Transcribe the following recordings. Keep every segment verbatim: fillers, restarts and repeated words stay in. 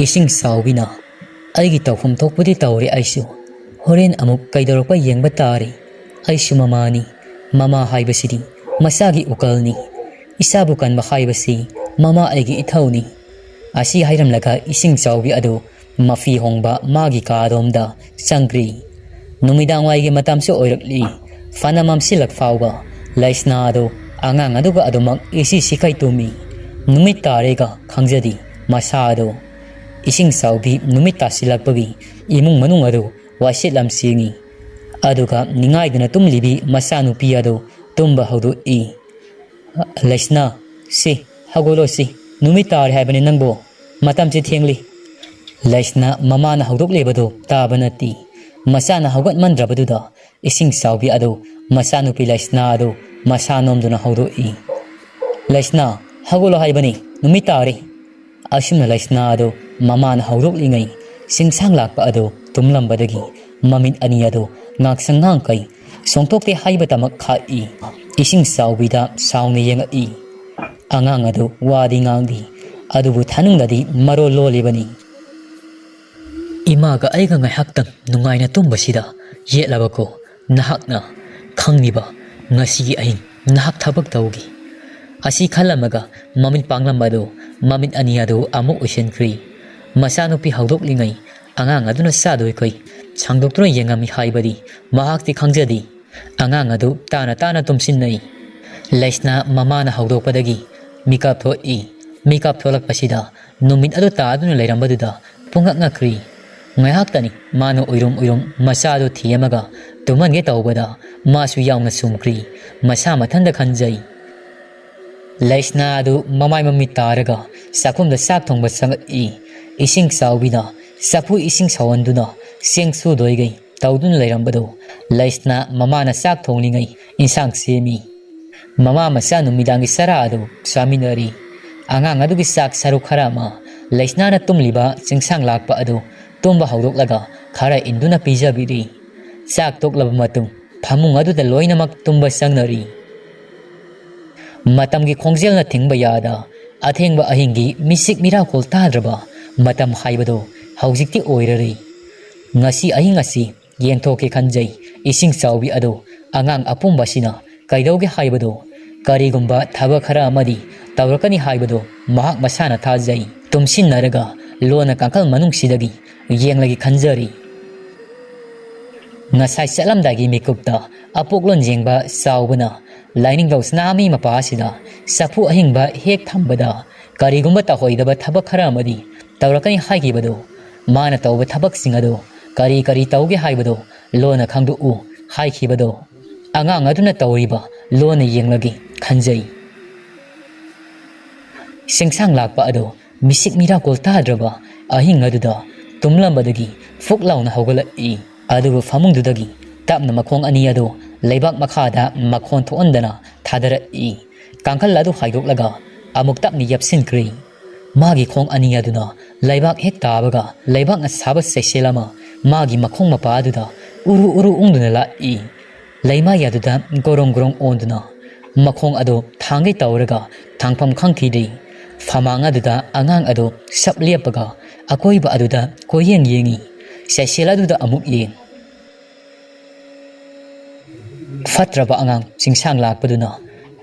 ꯏꯁꯤꯡ ꯆꯥꯎꯕꯤꯅ, "ꯑꯩꯒꯤ ꯇꯧꯐꯝ ꯊꯣꯛꯄꯗꯤ ꯇꯧꯔꯦ ꯑꯩꯁꯨ꯫ ꯍꯣꯔꯦꯟ ꯑꯃꯨꯛ ꯀꯩꯗꯧꯔꯛꯄ ꯌꯦꯡꯕ ꯇꯥꯔꯦ꯫ ꯑꯩꯁꯨ ꯃꯃꯥꯅꯤ꯫ ꯃꯃꯥ ꯍꯥꯏꯕꯁꯤꯗꯤ ꯃꯆꯥꯒꯤ ꯎꯀꯜꯅꯤ꯫ ꯏꯆꯥꯕꯨ ꯀꯟꯕ ꯍꯥꯏꯕꯁꯤ ꯃꯃꯥ ꯑꯩꯒꯤ ꯏꯊꯧꯅꯤ"꯫ ꯑꯁꯤ ꯍꯥꯏꯔꯝꯂꯒ ꯏꯁꯤꯡ ꯆꯥꯎꯕꯤ ꯑꯗꯨ ꯃꯐꯤ ꯍꯣꯡꯕ ꯃꯥꯒꯤ ꯀꯥꯗꯣꯝꯗ ꯆꯪꯈ꯭ꯔꯤ꯫ ꯅꯨꯃꯤꯗꯥꯡꯋꯥꯏꯒꯤ ꯃꯇꯝꯁꯨ ꯑꯣꯏꯔꯛꯂꯤ꯫ ꯐꯅ ꯃꯝꯁꯤꯜꯂꯛ ꯐꯥꯎꯕ ꯂꯩꯁꯅꯥ ꯑꯗꯨ ꯑꯉꯥꯡ ꯑꯗꯨꯒ ꯑꯗꯨꯃꯛ ꯏꯁꯤ ꯁꯤꯈꯩ ꯇꯨꯝꯃꯤ꯫ ꯅꯨꯃꯤꯠ ꯇꯥꯔꯦꯒ ꯈꯪꯖꯗꯦ ꯃꯁꯥ ꯑꯗꯨ꯫ ꯏꯁꯤꯡ ꯆꯥꯎꯕꯤ ꯅꯨꯃꯤꯠ ꯇꯥꯁꯤꯜꯂꯛꯄꯒꯤ ꯏꯃꯨꯡ ꯃꯅꯨꯡ ꯑꯗꯨ ꯋꯥꯏꯁꯤꯠ ꯂꯝ ꯁꯦꯡꯉꯤ꯫ ꯑꯗꯨꯒ ꯅꯤꯡꯉꯥꯏꯗꯨꯅ ꯇꯨꯝꯂꯤꯕꯤ ꯃꯆꯥꯅꯨꯄꯤ ꯑꯗꯨ ꯇꯨꯝꯕ ꯍꯧꯗꯣꯛꯏ꯫ "ꯂꯩꯁꯅꯥ, ꯁꯤ, ꯍꯧꯒꯠꯂꯣ ꯁꯤ, ꯅꯨꯃꯤꯠ ꯇꯥꯔꯦ ꯍꯥꯏꯕꯅꯤ ꯅꯪꯕꯨ, ꯃꯇꯝꯁꯤ ꯊꯦꯡꯂꯤ"꯫ ꯂꯩꯁꯅꯥ ꯃꯃꯥꯅ ꯍꯧꯗꯣꯛꯂꯤꯕꯗꯨ ꯇꯥꯕ ꯅꯠꯇꯦ꯫ ꯃꯆꯥꯅ ꯍꯧꯒꯠꯃꯟꯗ꯭ꯔꯕꯗꯨꯗ ꯏꯁꯤꯡ ꯆꯥꯎꯕꯤ ꯑꯗꯨ ꯃꯆꯥꯅꯨꯄꯤ ꯂꯩꯁꯅꯥ ꯑꯗꯨ ꯃꯁꯥ ꯅꯣꯝꯗꯨꯅ ꯍꯧꯗꯣꯛꯏ꯫ "ꯂꯩꯁꯅꯥ, ꯍꯧꯒꯠꯂꯣ ꯍꯥꯏꯕꯅꯤ, ꯅꯨꯃꯤꯠ ꯇꯥꯔꯦ"꯫ ꯑꯁꯨꯝꯅ ꯂꯩꯁꯅꯥ ꯑꯗꯨ ꯃꯃꯥꯅ ꯍꯧꯗꯣꯛꯂꯤꯉꯩ ꯆꯤꯡꯁꯥꯡ ꯂꯥꯛꯄ ꯑꯗꯨ ꯇꯨꯝꯂꯝꯕꯗꯒꯤ ꯃꯃꯤꯠ ꯑꯅꯤ ꯑꯗꯨ ꯉꯥꯛꯁꯪ ꯉꯥꯡꯈꯩ ꯁꯣꯡꯊꯣꯛꯇꯦ ꯍꯥꯏꯕꯇꯃꯛ ꯈꯥꯛꯏ꯫ ꯏꯁꯤꯡ ꯆꯥꯎꯕꯤꯗ ꯁꯥꯎꯅ ꯌꯦꯡꯉꯛꯏ꯫ ꯑꯉꯥꯡ ꯑꯗꯨ ꯋꯥꯗꯤ ꯉꯥꯡꯗꯦ, ꯑꯗꯨꯕꯨ ꯊꯥꯅꯨꯡꯗꯗꯤ ꯃꯔꯣꯜ ꯂꯣꯜꯂꯤꯕꯅꯤ꯫ "ꯏꯃꯥꯒ ꯑꯩꯒ ꯉꯥꯏꯍꯥꯛꯇꯪ ꯅꯨꯡꯉꯥꯏꯅ ꯇꯨꯝꯕꯁꯤꯗ ꯌꯦꯠꯂꯕꯀꯣ ꯅꯍꯥꯛꯅ? ꯈꯪꯂꯤꯕ, ꯉꯁꯤꯒꯤ ꯑꯍꯤꯡ ꯅꯍꯥꯛ ꯊꯕꯛ ꯇꯧꯈꯤ"꯫ ꯑꯁꯤ ꯈꯜꯂꯝꯃꯒ ꯃꯃꯤꯠ ꯄꯥꯡꯂꯝꯕ ꯑꯗꯨ, ꯃꯃꯤꯠ ꯑꯅꯤ ꯑꯗꯨ ꯑꯃꯨꯛ ꯎꯏꯁꯤꯟꯈ꯭ꯔꯤ꯫ ꯃꯆꯥꯅꯨꯄꯤ ꯍꯧꯗꯣꯛꯂꯤꯉꯩ ꯑꯉꯥꯡ ꯑꯗꯨꯅ ꯆꯥꯗꯣꯏꯈꯩ ꯁꯥꯡꯗꯣꯛꯇꯨꯅ ꯌꯦꯡꯉꯝꯃꯤ ꯍꯥꯏꯕꯗꯤ ꯃꯍꯥꯛꯇꯤ ꯈꯪꯖꯗꯦ꯫ ꯑꯉꯥꯡ ꯑꯗꯨ ꯇꯥꯅ ꯇꯥꯅ ꯇꯨꯝꯁꯤꯟꯅꯩ꯫ ꯂꯩꯁꯅꯥ ꯃꯃꯥꯅ ꯍꯧꯗꯣꯛꯄꯗꯒꯤ ꯃꯤꯀꯞ ꯊꯣꯛꯏ꯫ ꯃꯤꯀꯞ ꯊꯣꯛꯂꯛꯄꯁꯤꯗ ꯅꯨꯃꯤꯠ ꯑꯗꯨ ꯇꯥꯗꯨꯅ ꯂꯩꯔꯝꯕꯗꯨꯗ ꯄꯨꯡꯉꯛ ꯉꯛꯈ꯭ꯔꯤ꯫ ꯉꯥꯏꯍꯥꯛꯇꯅꯤ ꯃꯥꯅ ꯎꯏꯔꯨꯝ ꯎꯏꯔꯨꯝ ꯃꯆꯥ ꯑꯗꯨ ꯊꯦꯝꯃꯒ ꯇꯨꯝꯍꯟꯒꯦ ꯇꯧꯕꯗ ꯃꯥꯁꯨ ꯌꯥꯎꯅ ꯆꯨꯝꯈ꯭ꯔꯤ꯫ ꯃꯁꯥ ꯃꯊꯟꯇ ꯈꯟꯖꯩ꯫ ꯂꯩꯁꯅꯥ ꯑꯗꯨ ꯃꯃꯥꯏ ꯃꯃꯤꯠ ꯇꯥꯔꯒ ꯆꯥꯛꯈꯨꯝꯗ ꯆꯥꯛ ꯊꯣꯡꯕ ꯆꯪꯉꯛꯏ꯫ ꯏꯁꯤꯡ ꯆꯥꯎꯕꯤꯅ ꯆꯐꯨ ꯏꯁꯤꯡ ꯁꯧꯍꯟꯗꯨꯅ ꯆꯦꯡ ꯁꯨꯗꯣꯏꯒꯩ ꯇꯧꯗꯨꯅ ꯂꯩꯔꯝꯕꯗꯨ ꯂꯩꯁꯅꯥ ꯃꯃꯥꯅ ꯆꯥꯛ ꯊꯣꯡꯂꯤꯉꯩ ꯏꯟꯁꯥꯡ ꯁꯦꯝꯃꯤ꯫ ꯃꯃꯥ ꯃꯆꯥ ꯅꯨꯃꯤꯗꯥꯡꯒꯤ ꯆꯔꯥ ꯑꯗꯨ ꯆꯥꯃꯤꯟꯅꯔꯤ꯫ ꯑꯉꯥꯡ ꯑꯗꯨꯒꯤ ꯆꯥꯛ ꯁꯔꯨꯛ ꯈꯔ ꯑꯃ ꯂꯩꯁꯅꯥꯅ ꯇꯨꯝꯂꯤꯕ ꯆꯤꯡꯁꯥꯡ ꯂꯥꯛꯄ ꯑꯗꯨ ꯇꯨꯝꯕ ꯍꯧꯗꯣꯛꯂꯒ ꯈꯔ ꯏꯟꯗꯨꯅ ꯄꯤꯖꯕꯤꯔꯤ꯫ ꯆꯥꯛ ꯇꯣꯛꯂꯕ ꯃꯇꯨꯡ ꯐꯃꯨꯡ ꯑꯗꯨꯗ ꯂꯣꯏꯅꯃꯛ ꯇꯨꯝꯕ ꯆꯪꯅꯔꯤ꯫ ꯃꯇꯝꯒꯤ ꯈꯣꯡꯖꯦꯜꯅ ꯊꯤꯡꯕ ꯌꯥꯗ, ꯑꯊꯦꯡꯕ ꯑꯍꯤꯡꯒꯤ ꯃꯤꯁꯤꯛ ꯃꯤꯔꯥꯈꯣꯜ ꯇꯥꯗ꯭ꯔꯕ ꯃꯇꯝ ꯍꯥꯏꯕꯗꯣ ꯍꯧꯖꯤꯛꯇꯤ ꯑꯣꯏꯔꯔꯦ꯫ ꯉꯁꯤ ꯑꯍꯤꯡ ꯑꯁꯤ ꯌꯦꯟꯊꯣꯛꯀꯦ ꯈꯟꯖꯩ꯫ ꯏꯁꯤꯡ ꯆꯥꯎꯕꯤ ꯑꯗꯣ ꯑꯉꯥꯡ ꯑꯄꯨꯝꯕꯁꯤꯅ ꯀꯩꯗꯧꯒꯦ ꯍꯥꯏꯕꯗꯣ, ꯀꯔꯤꯒꯨꯝꯕ ꯊꯕꯛ ꯈꯔ ꯑꯃꯗꯤ ꯇꯧꯔꯛꯀꯅꯤ ꯍꯥꯏꯕꯗꯣ ꯃꯍꯥꯛ ꯃꯁꯥꯅ ꯊꯥꯖꯩ꯫ ꯇꯨꯝꯁꯤꯟꯅꯔꯒ ꯂꯣꯟꯅ ꯀꯥꯡꯈꯜ ꯃꯅꯨꯡꯁꯤꯗꯒꯤ ꯌꯦꯡꯂꯒꯦ ꯈꯟꯖꯔꯤ꯫ ꯉꯁꯥꯏ ꯆꯠꯂꯝꯗꯥꯏꯒꯤ ꯃꯤꯀꯨꯞꯇ ꯑꯄꯣꯛꯂꯣꯟ ꯌꯦꯡꯕ ꯆꯥꯎꯕꯅ ꯂꯥꯏꯅꯤꯡꯊꯧ ꯁꯅꯥꯃꯍꯤ ꯃꯄꯥ ꯑꯁꯤꯗ ꯆꯐꯨ ꯑꯍꯤꯡꯕ ꯍꯦꯛ ꯊꯝꯕꯗ, ꯀꯔꯤꯒꯨꯝꯕ ꯇꯧꯍꯩꯗꯕ ꯊꯕꯛ ꯈꯔ ꯑꯃꯗꯤ ꯇꯧꯔꯛꯀꯅꯤ ꯍꯥꯏꯈꯤꯕꯗꯣ, ꯃꯥꯅ ꯇꯧꯕ ꯊꯕꯛꯁꯤꯡ ꯑꯗꯣ ꯀꯔꯤ ꯀꯔꯤ ꯇꯧꯒꯦ ꯍꯥꯏꯕꯗꯣ ꯂꯣꯟꯅ ꯈꯪꯗꯣꯛꯎ ꯍꯥꯏꯈꯤꯕꯗꯣ, ꯑꯉꯥꯡ ꯑꯗꯨꯅ ꯇꯧꯔꯤꯕ ꯂꯣꯟꯅ ꯌꯦꯡꯂꯒꯦ ꯈꯟꯖꯩ꯫ ꯆꯤꯡꯁꯥꯡ ꯂꯥꯛꯄ ꯑꯗꯣ ꯃꯤꯁꯤꯛ ꯃꯤꯔꯥꯀꯣꯜ ꯇꯥꯗ꯭ꯔꯕ ꯑꯍꯤꯡ ꯑꯗꯨꯗ ꯇꯨꯝꯂꯝꯕꯗꯒꯤ ꯐꯨꯛ ꯂꯥꯎꯅ ꯍꯧꯒꯠꯂꯛꯏ꯫ ꯑꯗꯨꯕꯨ ꯐꯃꯨꯡꯗꯨꯗꯒꯤ ꯇꯞꯅ ꯃꯈꯣꯡ ꯑꯅꯤ ꯑꯗꯨ ꯂꯩꯕꯥꯛ ꯃꯈꯥꯗ ꯃꯈꯣꯟ ꯊꯣꯛꯍꯟꯗꯅ ꯊꯥꯗꯔꯛꯏ꯫ ꯀꯥꯡꯈꯜ ꯑꯗꯨ ꯍꯥꯏꯗꯣꯛꯂꯒ ꯑꯃꯨꯛ ꯇꯞꯅ ꯌꯥꯞꯁꯤꯟꯈ꯭ꯔꯦ꯫ ꯃꯥꯒꯤ ꯈꯣꯡ ꯑꯅꯤ ꯑꯗꯨꯅ ꯂꯩꯕꯥꯛ ꯍꯦꯛ ꯇꯥꯕꯒ, ꯂꯩꯕꯥꯛꯅ ꯁꯥꯕ ꯆꯩꯁꯦꯜ ꯑꯃ ꯃꯥꯒꯤ ꯃꯈꯣꯡ ꯃꯄꯥ ꯑꯗꯨꯗ ꯎꯔꯨ ꯎꯔꯨ ꯎꯪꯗꯨꯅ ꯂꯥꯛꯏ꯫ ꯂꯩꯃꯥꯏ ꯑꯗꯨꯗ ꯒꯣꯔꯣꯡ ꯒꯣꯔꯣꯡ ꯑꯣꯟꯗꯨꯅ ꯃꯈꯣꯡ ꯑꯗꯨ ꯊꯥꯡꯒꯩ ꯇꯧꯔꯒ ꯊꯥꯡꯐꯝ ꯈꯪꯈꯤꯗꯦ꯫ ꯐꯃꯥꯡ ꯑꯗꯨꯗ ꯑꯉꯥꯡ ꯑꯗꯨ ꯁꯞ ꯂꯦꯞꯄꯒ ꯑꯀꯣꯏꯕ ꯑꯗꯨꯗ ꯀꯣꯏꯌꯦꯡ ꯌꯦꯡꯏ꯫ ꯆꯩꯁꯦꯜ ꯑꯗꯨꯗ ꯑꯃꯨꯛ ꯌꯦꯡ꯫ ꯐꯠꯇ꯭ꯔꯕ ꯑꯉꯥꯡ ꯆꯤꯡꯁꯥꯡ ꯂꯥꯛꯄꯗꯨꯅ,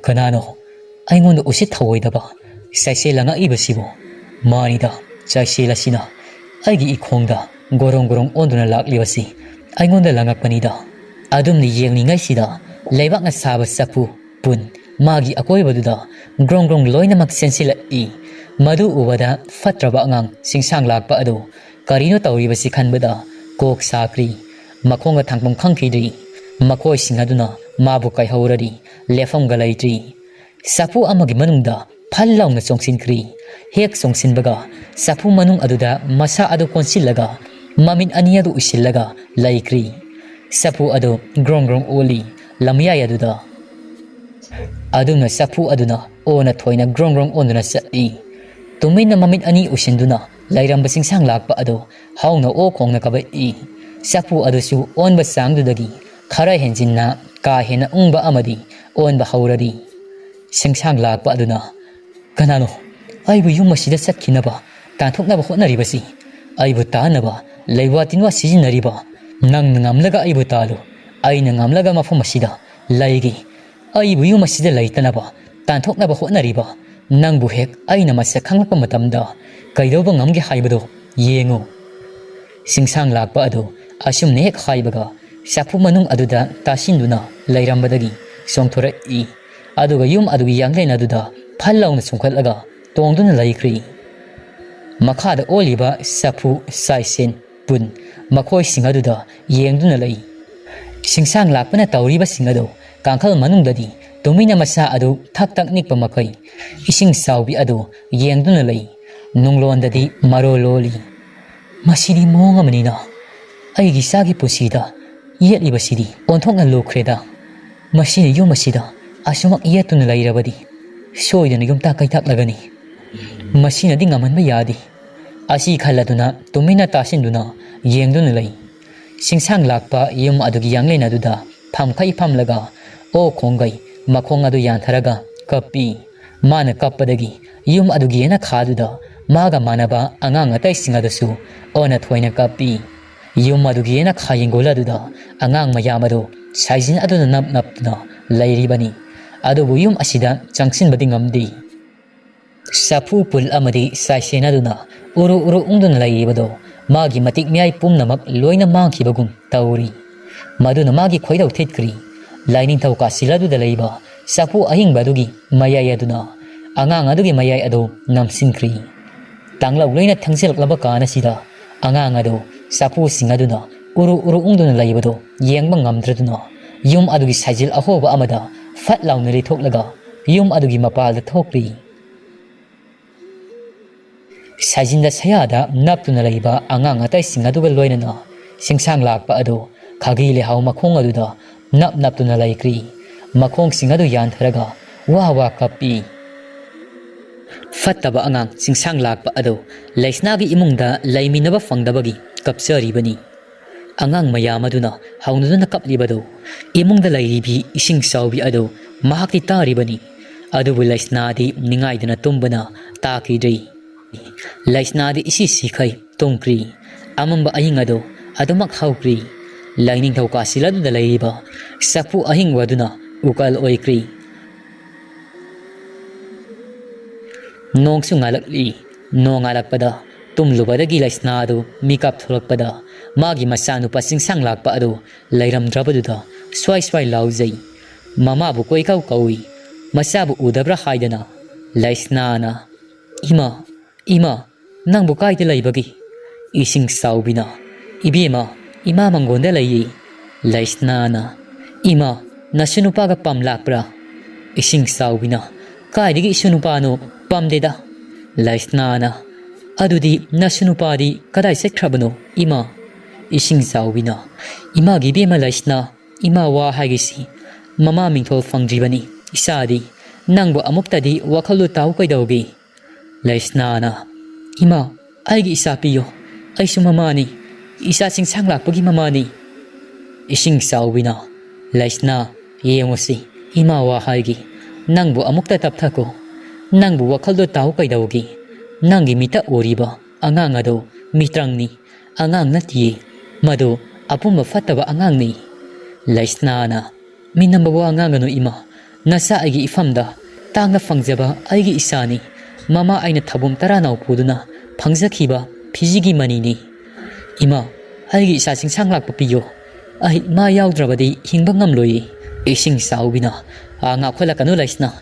"ꯀꯅꯥꯅꯣ ꯑꯩꯉꯣꯟꯗ ꯎꯁꯤꯠ ꯊꯑꯣꯏꯗꯕ ꯆꯩꯁꯦꯜ ꯂꯪꯉꯛꯏꯕꯁꯤꯕꯨ?" "ꯃꯥꯅꯤꯗ, ꯆꯩꯁꯦꯜ ꯑꯁꯤꯅ ꯑꯩꯒꯤ ꯏꯈꯣꯡꯗ ꯒꯣꯔꯣꯡ ꯒꯣꯔꯣꯡ ꯑꯣꯟꯗꯨꯅ ꯂꯥꯛꯂꯤꯕꯁꯤ ꯑꯩꯉꯣꯟꯗ ꯂꯪꯉꯛꯄꯅꯤꯗ꯫" ꯑꯗꯨꯝꯅ ꯌꯦꯡꯂꯤꯉꯩꯁꯤꯗ ꯂꯩꯕꯥꯛꯅ ꯁꯥꯕ ꯆꯐꯨ ꯄꯨꯟ ꯃꯥꯒꯤ ꯑꯀꯣꯏꯕꯗꯨꯗ ꯒ꯭ꯔꯣꯡ ꯒ꯭ꯔꯣꯡ ꯂꯣꯏꯅꯃꯛ ꯆꯦꯟꯁꯤꯜꯂꯛꯏ꯫ ꯃꯗꯨ ꯎꯕꯗ ꯐꯠꯇ꯭ꯔꯕ ꯑꯉꯥꯡ ꯆꯤꯡꯁꯥꯡ ꯂꯥꯛꯄ ꯑꯗꯨ ꯀꯔꯤꯅꯣ ꯇꯧꯔꯤꯕꯁꯤ ꯈꯟꯕꯗ ꯀꯣꯛ ꯁꯥꯈ꯭ꯔꯤ꯫ ꯃꯈꯣꯡꯒ ꯊꯥꯡꯐꯝ ꯈꯪꯈꯤꯗ꯭ꯔꯤ꯫ ꯃꯈꯣꯏꯁꯤꯡ ꯑꯗꯨꯅ ꯃꯥꯕꯨ ꯀꯥꯏꯍꯧꯔꯔꯤ꯫ ꯂꯦꯞꯐꯝꯒ ꯂꯩꯇ꯭ꯔꯤ꯫ ꯆꯐꯨ ꯑꯃꯒꯤ ꯃꯅꯨꯡꯗ ꯐꯜ ꯂꯥꯎꯅ ꯆꯣꯡꯁꯤꯟꯈ꯭ꯔꯤ꯫ ꯍꯦꯛ ꯆꯣꯡꯁꯤꯟꯕꯒ ꯆꯐꯨ ꯃꯅꯨꯡ ꯑꯗꯨꯗ ꯃꯁꯥ ꯑꯗꯨ ꯀꯣꯟꯁꯤꯜꯂꯒ ꯃꯃꯤꯠ ꯑꯅꯤ ꯑꯗꯨ ꯎꯏꯁꯤꯜꯂꯒ ꯂꯩꯈ꯭ꯔꯤ꯫ ꯆꯐꯨ ꯑꯗꯨ ꯒ꯭ꯔꯣꯡ ꯒ꯭ꯔꯣꯡ ꯑꯣꯜꯂꯤ꯫ ꯂꯝꯌꯥꯏ ꯑꯗꯨꯗ ꯑꯗꯨꯅ ꯆꯐꯨ ꯑꯗꯨꯅ ꯑꯣꯟꯅ ꯊꯣꯏꯅ ꯒ꯭ꯔꯣꯡ ꯒ꯭ꯔꯣꯡ ꯑꯣꯟꯗꯨꯅ ꯆꯠꯂꯤ꯫ ꯇꯨꯃꯤꯟꯅ ꯃꯃꯤꯠ ꯑꯅꯤ ꯎꯏꯁꯤꯟꯗꯨꯅ ꯂꯩꯔꯝꯕ ꯆꯤꯡꯁꯥꯡ ꯂꯥꯛꯄ ꯑꯗꯨ ꯍꯧꯅ ꯑꯣ ꯈꯣꯡꯅ ꯀꯥꯕꯛꯏ꯫ ꯆꯐꯨ ꯑꯗꯨꯁꯨ ꯑꯣꯟꯕ ꯆꯥꯡꯗꯨꯗꯒꯤ ꯈꯔ ꯍꯦꯟꯖꯤꯟꯅ ꯀꯥ ꯍꯦꯟꯅ ꯎꯪꯕ ꯑꯃꯗꯤ ꯑꯣꯟꯕ ꯍꯧꯔꯔꯤ꯫ ꯆꯤꯡꯁꯥꯡ ꯂꯥꯛꯄ ꯑꯗꯨꯅ, "ꯀꯅꯥꯅꯣ ꯑꯩꯕꯨ ꯌꯨꯝ ꯑꯁꯤꯗ ꯆꯠꯈꯤꯅꯕ ꯇꯥꯟꯊꯣꯛꯅꯕ ꯍꯣꯠꯅꯔꯤꯕꯁꯤ? ꯑꯩꯕꯨ ꯇꯥꯅꯕ ꯂꯩꯋꯥ ꯇꯤꯟꯋꯥ ꯁꯤꯖꯤꯟꯅꯔꯤꯕ? ꯅꯪꯅ ꯉꯝꯂꯒ ꯑꯩꯕꯨ ꯇꯥꯜꯂꯨ, ꯑꯩꯅ ꯉꯝꯂꯒ ꯃꯐꯝ ꯑꯁꯤꯗ ꯂꯩꯒꯦ꯫ ꯑꯩꯕꯨ ꯌꯨꯝ ꯑꯁꯤꯗ ꯂꯩꯇꯅꯕ ꯇꯥꯟꯊꯣꯛꯅꯕ ꯍꯣꯠꯅꯔꯤꯕ ꯅꯪꯕꯨ ꯍꯦꯛ ꯑꯩꯅ ꯃꯁꯛ ꯈꯪꯂꯛꯄ ꯃꯇꯝꯗ ꯀꯩꯗꯧꯕ ꯉꯝꯒꯦ ꯍꯥꯏꯕꯗꯨ ꯌꯦꯡꯉꯨ꯫ ꯁꯤꯡꯁꯥꯡ ꯂꯥꯛꯄ ꯑꯗꯨ ꯑꯁꯨꯝꯅ ꯍꯦꯛ ꯍꯥꯏꯕꯒ ꯆꯐꯨ ꯃꯅꯨꯡ ꯑꯗꯨꯗ ꯇꯥꯁꯤꯟꯗꯨꯅ ꯂꯩꯔꯝꯕꯗꯒꯤ ꯆꯣꯡꯊꯣꯔꯛꯏ꯫ ꯑꯗꯨꯒ ꯌꯨꯝ ꯑꯗꯨꯒꯤ ꯌꯥꯡꯂꯦꯟ ꯑꯗꯨꯗ ꯐꯠ ꯂꯥꯎꯅ ꯆꯣꯡꯈꯠꯂꯒ ꯇꯣꯡꯗꯨꯅ ꯂꯩꯈ꯭ꯔꯤ꯫ ꯃꯈꯥꯗ ꯑꯣꯜꯂꯤꯕ ꯆꯐꯨ, ꯆꯥꯏꯁꯦꯟ, ꯄꯨꯟ ꯃꯈꯣꯏꯁꯤꯡ ꯑꯗꯨꯗ ꯌꯦꯡꯗꯨꯅ ꯂꯩ꯫ ꯁꯤꯡꯁꯥꯡ ꯂꯥꯛꯄꯅ ꯇꯧꯔꯤꯕꯁꯤꯡ ꯑꯗꯨ ꯀꯥꯡꯈꯜ ꯃꯅꯨꯡꯗꯗꯤ ꯇꯨꯃꯤꯟꯅ ꯃꯁꯥ ꯑꯗꯨ ꯊꯛ ꯊꯛ ꯅꯤꯛꯄ ꯃꯈꯩ ꯏꯁꯤꯡ ꯆꯥꯎꯕꯤ ꯑꯗꯨ ꯌꯦꯡꯗꯨꯅ ꯂꯩ꯫ ꯅꯨꯡꯂꯣꯟꯗꯗꯤ ꯃꯔꯣꯜ ꯂꯣꯜꯂꯤ꯫ "ꯃꯁꯤꯗꯤ ꯃꯑꯣꯡ ꯑꯃꯅꯤꯅ꯫ ꯑꯩꯒꯤ ꯏꯆꯥꯒꯤ ꯄꯨꯟꯁꯤꯗ ꯌꯦꯠꯂꯤꯕꯁꯤꯗꯤ ꯑꯣꯟꯊꯣꯛꯅ ꯂꯨꯈ꯭ꯔꯦꯗ꯫ ꯃꯁꯤꯅ ꯌꯨꯝ ꯑꯁꯤꯗ ꯑꯁꯨꯃꯛ ꯌꯦꯠꯇꯨꯅ ꯂꯩꯔꯕꯗꯤ ꯁꯣꯏꯗꯅ ꯌꯨꯝꯇꯥꯛ ꯀꯩꯇꯥꯛꯂꯒꯅꯤ꯫ ꯃꯁꯤꯅꯗꯤ ꯉꯝꯍꯟꯕ ꯌꯥꯗꯦ꯫" ꯑꯁꯤ ꯈꯜꯂꯗꯨꯅ ꯇꯨꯃꯤꯟꯅ ꯇꯥꯁꯤꯟꯗꯨꯅ ꯌꯦꯡꯗꯨꯅ ꯂꯩ꯫ ꯁꯤꯡꯁꯥꯡ ꯂꯥꯛꯄ ꯌꯨꯝ ꯑꯗꯨꯒꯤ ꯌꯥꯡꯂꯦꯟ ꯑꯗꯨꯗ ꯐꯝꯈꯩ ꯐꯝꯂꯒ ꯑꯣꯛ ꯈꯣꯡꯒꯩ ꯃꯈꯣꯡ ꯑꯗꯨ ꯌꯥꯟꯊꯔꯒ ꯀꯞꯄꯤ꯫ ꯃꯥꯅ ꯀꯞꯄꯗꯒꯤ ꯌꯨꯝ ꯑꯗꯨꯒꯤ ꯌꯦꯅꯈꯥꯗꯨꯗ ꯃꯥꯒ ꯃꯥꯟꯅꯕ ꯑꯉꯥꯡ ꯑꯇꯩꯁꯤꯡ ꯑꯗꯨꯁꯨ ꯑꯣꯟꯅ ꯊꯣꯏꯅ ꯀꯞꯄꯤ꯫ ꯌꯨꯝ ꯑꯗꯨꯒꯤ ꯌꯦꯅꯈꯥ ꯌꯦꯡꯒꯣꯜ ꯑꯗꯨꯗ ꯑꯉꯥꯡ ꯃꯌꯥꯝ ꯑꯗꯨ ꯁꯥꯏꯖꯤꯟ ꯑꯗꯨꯅ ꯅꯞ ꯅꯞꯇꯨꯅ ꯂꯩꯔꯤꯕꯅꯤ꯫ ꯑꯗꯨꯕꯨ ꯌꯨꯝ ꯑꯁꯤꯗ ꯆꯪꯁꯤꯟꯕꯗꯤ ꯉꯝꯗꯦ꯫ ꯆꯐꯨ ꯄꯨꯜ ꯑꯃꯗꯤ ꯆꯥꯏꯁꯦꯟ ꯑꯗꯨꯅ ꯎꯔꯨ ꯎꯔꯨ ꯎꯪꯗꯨꯅ ꯂꯩꯔꯤꯕꯗꯨ ꯃꯥꯒꯤ ꯃꯇꯤꯛ ꯃꯌꯥꯏ ꯄꯨꯝꯅꯃꯛ ꯂꯣꯏꯅ ꯃꯥꯡꯈꯤꯕꯒꯨꯝ ꯇꯧꯔꯤ꯫ ꯃꯗꯨꯅ ꯃꯥꯒꯤ ꯈꯣꯏꯗꯧ ꯊꯤꯠꯈ꯭ꯔꯤ꯫ ꯂꯥꯏꯅꯤꯡꯊꯧ ꯀꯥꯁꯤꯜ ꯑꯗꯨꯗ ꯂꯩꯕ ꯆꯐꯨ ꯑꯍꯤꯡꯕ ꯑꯗꯨꯒꯤ ꯃꯌꯥꯏ ꯑꯗꯨꯅ ꯑꯉꯥꯡ ꯑꯗꯨꯒꯤ ꯃꯌꯥꯏ ꯑꯗꯨ ꯅꯝꯁꯤꯟꯈ꯭ꯔꯤ꯫ ꯇꯥꯡꯂꯧ ꯂꯣꯏꯅ ꯊꯪꯖꯤꯜꯂꯛꯂꯕ ꯀꯥꯟ ꯑꯁꯤꯗ ꯑꯉꯥꯡ ꯑꯗꯨ ꯆꯐꯨꯁꯤꯡ ꯑꯗꯨꯅ ꯎꯔꯨ ꯎꯔꯨ ꯎꯪꯗꯨꯅ ꯂꯩꯕꯗꯨ ꯌꯦꯡꯕ ꯉꯝꯗ꯭ꯔꯗꯨꯅ ꯌꯨꯝ ꯑꯗꯨꯒꯤ ꯁꯥꯏꯖꯤꯜ ꯑꯍꯣꯕ ꯑꯃꯗ ꯐꯠ ꯂꯥꯎꯅ ꯂꯩꯊꯣꯛꯂꯒ ꯌꯨꯝ ꯑꯗꯨꯒꯤ ꯃꯄꯥꯜꯗ ꯊꯣꯛꯈ꯭ꯔꯤ꯫ ꯁꯥꯏꯖꯤꯟꯗ ꯁꯌꯥꯗ ꯅꯞꯇꯨꯅ ꯂꯩꯕ ꯑꯉꯥꯡ ꯑꯇꯩꯁꯤꯡ ꯑꯗꯨꯒ ꯂꯣꯏꯅꯅ ꯁꯤꯡꯁꯥꯡ ꯂꯥꯛꯄ ꯑꯗꯨ ꯈꯥꯒꯤ ꯂꯩꯍꯥꯎ ꯃꯈꯣꯡ ꯑꯗꯨꯗ ꯅꯞ ꯅꯞꯇꯨꯅ ꯂꯩꯈ꯭ꯔꯤ꯫ ꯃꯈꯣꯡꯁꯤꯡ ꯑꯗꯨ ꯌꯥꯟꯊꯔꯒ ꯋꯥ ꯋꯥ ꯀꯞꯄꯤ꯫ ꯐꯠꯇꯕ ꯑꯉꯥꯡ ꯁꯤꯡꯁꯥꯡ ꯂꯥꯛꯄ ꯑꯗꯨ ꯂꯩꯁꯅꯥꯒꯤ ꯏꯃꯨꯡꯗ ꯂꯩꯃꯤꯟꯅꯕ ꯐꯪꯗꯕꯒꯤ ꯀꯞꯆꯔꯤꯕꯅꯤ꯫ ꯑꯉꯥꯡ ꯃꯌꯥꯝ ꯑꯗꯨꯅ ꯍꯧꯅꯗꯨꯅ ꯀꯞꯂꯤꯕꯗꯨ ꯏꯃꯨꯡꯗ ꯂꯩꯔꯤꯕꯤ ꯏꯁꯤꯡ ꯆꯥꯎꯕꯤ ꯑꯗꯨ ꯃꯍꯥꯛꯇꯤ ꯇꯥꯔꯤꯕꯅꯤ꯫ ꯑꯗꯨꯕꯨ ꯂꯩꯁꯅꯥꯗꯤ ꯅꯤꯡꯉꯥꯏꯗꯅ ꯇꯨꯝꯕꯅ ꯇꯥꯈꯤꯗ꯭ꯔꯤ꯫ ꯂꯩꯁꯅꯥꯗꯤ ꯏꯁꯤ ꯁꯤꯈꯩ ꯇꯨꯝꯈ꯭ꯔꯤ꯫ ꯑꯃꯝꯕ ꯑꯍꯤꯡ ꯑꯗꯨ ꯑꯗꯨꯃꯛ ꯍꯧꯈ꯭ꯔꯤ꯫ ꯂꯥꯏꯅꯤꯡꯊꯧ ꯀꯥꯁꯤꯜ ꯑꯗꯨꯗ ꯂꯩꯔꯤꯕ ꯆꯐꯨ ꯑꯍꯤꯡꯕ ꯑꯗꯨꯅ ꯎꯀꯜ ꯑꯣꯏꯈ꯭ꯔꯤ꯫ ꯅꯣꯡꯁꯨ ꯉꯥꯜꯂꯛꯂꯤ꯫ ꯅꯣꯡ ꯉꯥꯜꯂꯛꯄꯗ ꯇꯨꯝꯂꯨꯕꯗꯒꯤ ꯂꯩꯁꯅꯥ ꯑꯗꯨ ꯃꯤꯀꯞ ꯊꯣꯛꯂꯛꯄꯗ ꯃꯥꯒꯤ ꯃꯆꯥꯅꯨꯄꯥ ꯆꯤꯡꯁꯥꯡ ꯂꯥꯛꯄ ꯑꯗꯨ ꯂꯩꯔꯝꯗ꯭ꯔꯕꯗꯨꯗ ꯁ꯭ꯋꯥꯏ ꯁ꯭ꯋꯥꯏ ꯂꯥꯎꯖꯩ꯫ ꯃꯃꯥꯕꯨ ꯀꯣꯏꯀꯧ ꯀꯧꯏ꯫ ꯃꯆꯥꯕꯨ ꯎꯗꯕ꯭ꯔꯥ ꯍꯥꯏꯗꯅ ꯂꯩꯁꯅꯥꯅ, "ꯏꯃꯥ, ꯏꯃꯥ, ꯅꯪꯕꯨ ꯀꯥꯏꯗ ꯂꯩꯕꯒꯦ?" ꯏꯁꯤꯡ ꯆꯥꯎꯕꯤꯅ, "ꯏꯕꯦꯝꯃ, ꯏꯃꯥ ꯃꯪꯒꯣꯟꯗ ꯂꯩꯌꯦ꯫" ꯂꯩꯁꯅꯥꯅ, "ꯏꯃꯥ, ꯅꯁꯨ ꯅꯨꯄꯥꯒ ꯄꯝ ꯂꯥꯛꯄ꯭ꯔꯥ?" ꯏꯁꯤꯡ ꯆꯥꯎꯕꯤꯅ, "ꯀꯥꯏꯗꯒꯤ ꯏꯁꯨ ꯅꯨꯄꯥꯅꯣ? ꯄꯝꯗꯦꯗ꯫" ꯂꯩꯁꯅꯥꯅ, "ꯑꯗꯨꯗꯤ ꯅꯁꯨ ꯅꯨꯄꯥꯗꯤ ꯀꯗꯥꯏ ꯆꯠꯈ꯭ꯔꯕꯅꯣ, ꯏꯃꯥ?" ꯏꯁꯤꯡ ꯆꯥꯎꯕꯤꯅ, "ꯏꯃꯥꯒꯤ ꯏꯕꯦꯝꯃ ꯂꯩꯁꯅꯥ, ꯏꯃꯥ ꯋꯥ ꯍꯥꯏꯒꯤꯁꯤ꯫ ꯃꯃꯥ ꯃꯤꯡꯊꯣꯜ ꯐꯪꯗ꯭ꯔꯤꯕꯅꯤ ꯏꯆꯥꯗꯤ꯫ ꯅꯪꯕꯨ ꯑꯃꯨꯛꯇꯗꯤ ꯋꯥꯈꯜꯗꯨ ꯇꯥꯎ ꯀꯩꯗꯧꯒꯦ?" ꯂꯩꯁꯅꯥꯅ, "ꯏꯃꯥ, ꯑꯩꯒꯤ ꯏꯆꯥ ꯄꯤꯌꯨ꯫ ꯑꯩꯁꯨ ꯃꯃꯥꯅꯤ꯫ ꯏꯆꯥ ꯆꯤꯡꯁꯥꯡ ꯂꯥꯛꯄꯒꯤ ꯃꯃꯥꯅꯤ꯫" ꯏꯁꯤꯡ ꯆꯥꯎꯕꯤꯅ, "ꯂꯩꯁꯅꯥ, ꯌꯦꯡꯉꯨꯁꯤ, ꯏꯃꯥ ꯋꯥ ꯍꯥꯏꯒꯦ꯫ ꯅꯪꯕꯨ ꯑꯃꯨꯛꯇ ꯇꯞꯊꯈꯣ꯫ ꯅꯪꯕꯨ ꯋꯥꯈꯜꯗꯣ ꯇꯥꯎ ꯀꯩꯗꯧꯒꯦ? ꯅꯪꯒꯤ ꯃꯤꯠꯇ ꯎꯔꯤꯕ ꯑꯉꯥꯡ ꯑꯗꯨ ꯃꯤꯇ꯭ꯔꯪꯅꯤ, ꯑꯉꯥꯡ ꯅꯠꯇꯤꯌꯦ꯫ ꯃꯗꯨ ꯑꯄꯨꯝꯕ ꯐꯠꯇꯕ ꯑꯉꯥꯡꯅꯤ꯫" ꯂꯩꯁꯅꯥꯅ, "ꯃꯤꯅꯝꯕ ꯋꯥ ꯉꯥꯡꯒꯅꯨ ꯏꯃꯥ꯫ ꯅꯆꯥ ꯑꯩꯒꯤ ꯏꯐꯝꯗ ꯇꯥꯡꯅ ꯐꯪꯖꯕ ꯑꯩꯒꯤ ꯏꯆꯥꯅꯤ꯫ ꯃꯃꯥ ꯑꯩꯅ ꯊꯕꯨꯝ ꯇꯔꯥꯅꯥꯎ ꯄꯨꯗꯨꯅ ꯐꯪꯖꯈꯤꯕ ꯐꯤꯖꯤꯒꯤ ꯃꯅꯤꯅꯤ꯫ ꯏꯃꯥ, ꯑꯩꯒꯤ ꯏꯆꯥ ꯆꯤꯡꯁꯥꯡ ꯂꯥꯛꯄ ꯄꯤꯌꯨ꯫ ꯑꯩ ꯃꯥ ꯌꯥꯎꯗ꯭ꯔꯕꯗꯤ ꯍꯤꯡꯕ ꯉꯝꯂꯣꯏꯌꯦ꯫" ꯏꯁꯤꯡ ꯆꯥꯎꯕꯤꯅ, "ꯑꯥ, ꯉꯥꯎꯈꯠꯂꯛꯀꯅꯨ ꯂꯩꯁꯅꯥ꯫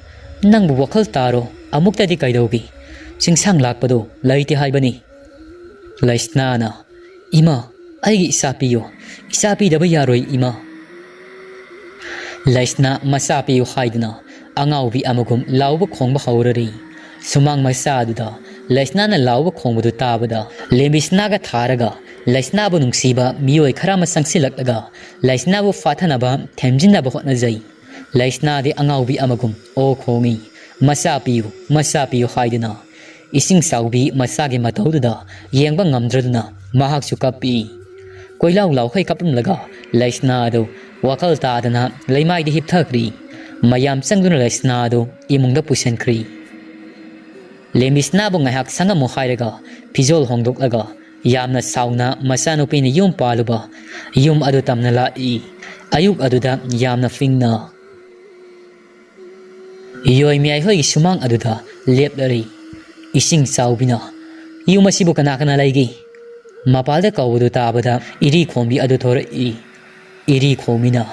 ꯅꯪꯕꯨ ꯋꯥꯈꯜ ꯇꯥꯔꯣ꯫ ꯑꯃꯨꯛꯇꯗꯤ ꯀꯩꯗꯧꯒꯦ? ꯆꯤꯡꯁꯥꯡ ꯂꯥꯛꯄꯗꯨ ꯂꯩꯇꯦ ꯍꯥꯏꯕꯅꯤ꯫" ꯂꯩꯁꯅꯥꯅ, "ꯏꯃꯥ, ꯑꯩꯒꯤ ꯏꯆꯥ ꯄꯤꯌꯨ꯫ ꯏꯆꯥ ꯄꯤꯗꯕ ꯌꯥꯔꯣꯏ, ꯏꯃꯥ꯫" ꯂꯩꯁꯅꯥ ꯃꯆꯥ ꯄꯤꯌꯨ ꯍꯥꯏꯗꯨꯅ ꯑꯉꯥꯎꯕꯤ ꯑꯃꯒꯨꯝ ꯂꯥꯎꯕ ꯈꯣꯡꯕ ꯍꯧꯔꯔꯤ꯫ ꯁꯨꯃꯥꯡ ꯃꯆꯥ ꯑꯗꯨꯗ ꯂꯩꯁꯅꯥꯅ ꯂꯥꯎꯕ ꯈꯣꯡꯕꯗꯨ ꯇꯥꯕꯗ ꯂꯦꯝꯕꯤꯁꯅꯥꯒ ꯊꯥꯔꯒ ꯂꯩꯁꯅꯥꯕꯨ ꯅꯨꯡꯁꯤꯕ ꯃꯤꯑꯣꯏ ꯈꯔ ꯑꯃ ꯆꯪꯁꯤꯜꯂꯛꯂꯒ ꯂꯩꯁꯅꯥꯕꯨ ꯐꯥꯊꯅꯕ ꯊꯦꯝꯖꯤꯟꯅꯕ ꯍꯣꯠꯅꯖꯩ꯫ ꯂꯩꯁꯅꯥꯗꯤ ꯑꯉꯥꯎꯕꯤ ꯑꯃꯒꯨꯝ ꯑꯣ ꯈꯣꯡꯏ꯫ "ꯃꯆꯥ ꯄꯤꯌꯨ, ꯃꯆꯥ ꯄꯤꯌꯨ" ꯍꯥꯏꯗꯨꯅ꯫ ꯏꯁꯤꯡ ꯆꯥꯎꯕꯤ ꯃꯆꯥꯒꯤ ꯃꯇꯧꯗꯨꯗ ꯌꯦꯡꯕ ꯉꯝꯗ꯭ꯔꯗꯨꯅ ꯃꯍꯥꯛꯁꯨ ꯀꯞꯄꯤ꯫ ꯀꯣꯏꯂꯥꯎ ꯂꯥꯎꯈꯩ ꯀꯞꯂꯝꯂꯒ ꯂꯩꯁꯅꯥ ꯑꯗꯨ ꯋꯥꯈꯜ ꯇꯥꯗꯅ ꯂꯩꯃꯥꯏꯗ ꯍꯤꯞꯊꯈ꯭ꯔꯤ꯫ ꯃꯌꯥꯝ ꯆꯪꯗꯨꯅ ꯂꯩꯁꯅꯥ ꯑꯗꯨ ꯏꯃꯨꯡꯗ ꯄꯨꯁꯤꯟꯈ꯭ꯔꯤ꯫ ꯂꯦꯝꯕꯤꯁꯅꯥꯕꯨ ꯉꯥꯏꯍꯥꯛ ꯁꯪꯉꯝꯃꯨ ꯍꯥꯏꯔꯒ ꯐꯤꯖꯣꯜ ꯍꯣꯡꯗꯣꯛꯂꯒ ꯌꯥꯝꯅ ꯁꯥꯎꯅ ꯃꯆꯥꯅꯨꯄꯤꯅ ꯌꯨꯝ ꯄꯥꯜꯂꯨꯕ ꯌꯨꯝ ꯑꯗꯨ ꯇꯝꯅ ꯂꯥꯛꯏ꯫ ꯑꯌꯨꯛ ꯑꯗꯨꯗ ꯌꯥꯝꯅ ꯐꯤꯡꯅ ꯌꯣꯏ ꯃꯌꯥꯏꯍꯣꯏꯒꯤ ꯁꯨꯃꯥꯡ ꯑꯗꯨꯗ ꯂꯦꯞꯂꯔꯤ꯫ ꯏꯁꯤꯡ ꯆꯥꯎꯕꯤꯅ, "ꯌꯨꯝ ꯑꯁꯤꯕꯨ ꯀꯅꯥ ꯀꯅꯥ ꯂꯩꯒꯦ?" ꯃꯄꯥꯜꯗ ꯀꯧꯕꯗꯨ ꯇꯥꯕꯗ ꯏꯔꯤ ꯈꯣꯝꯕꯤ ꯑꯗꯨ ꯊꯣꯔꯛꯏ꯫ ꯏꯔꯤ ꯈꯣꯝꯕꯤꯅ,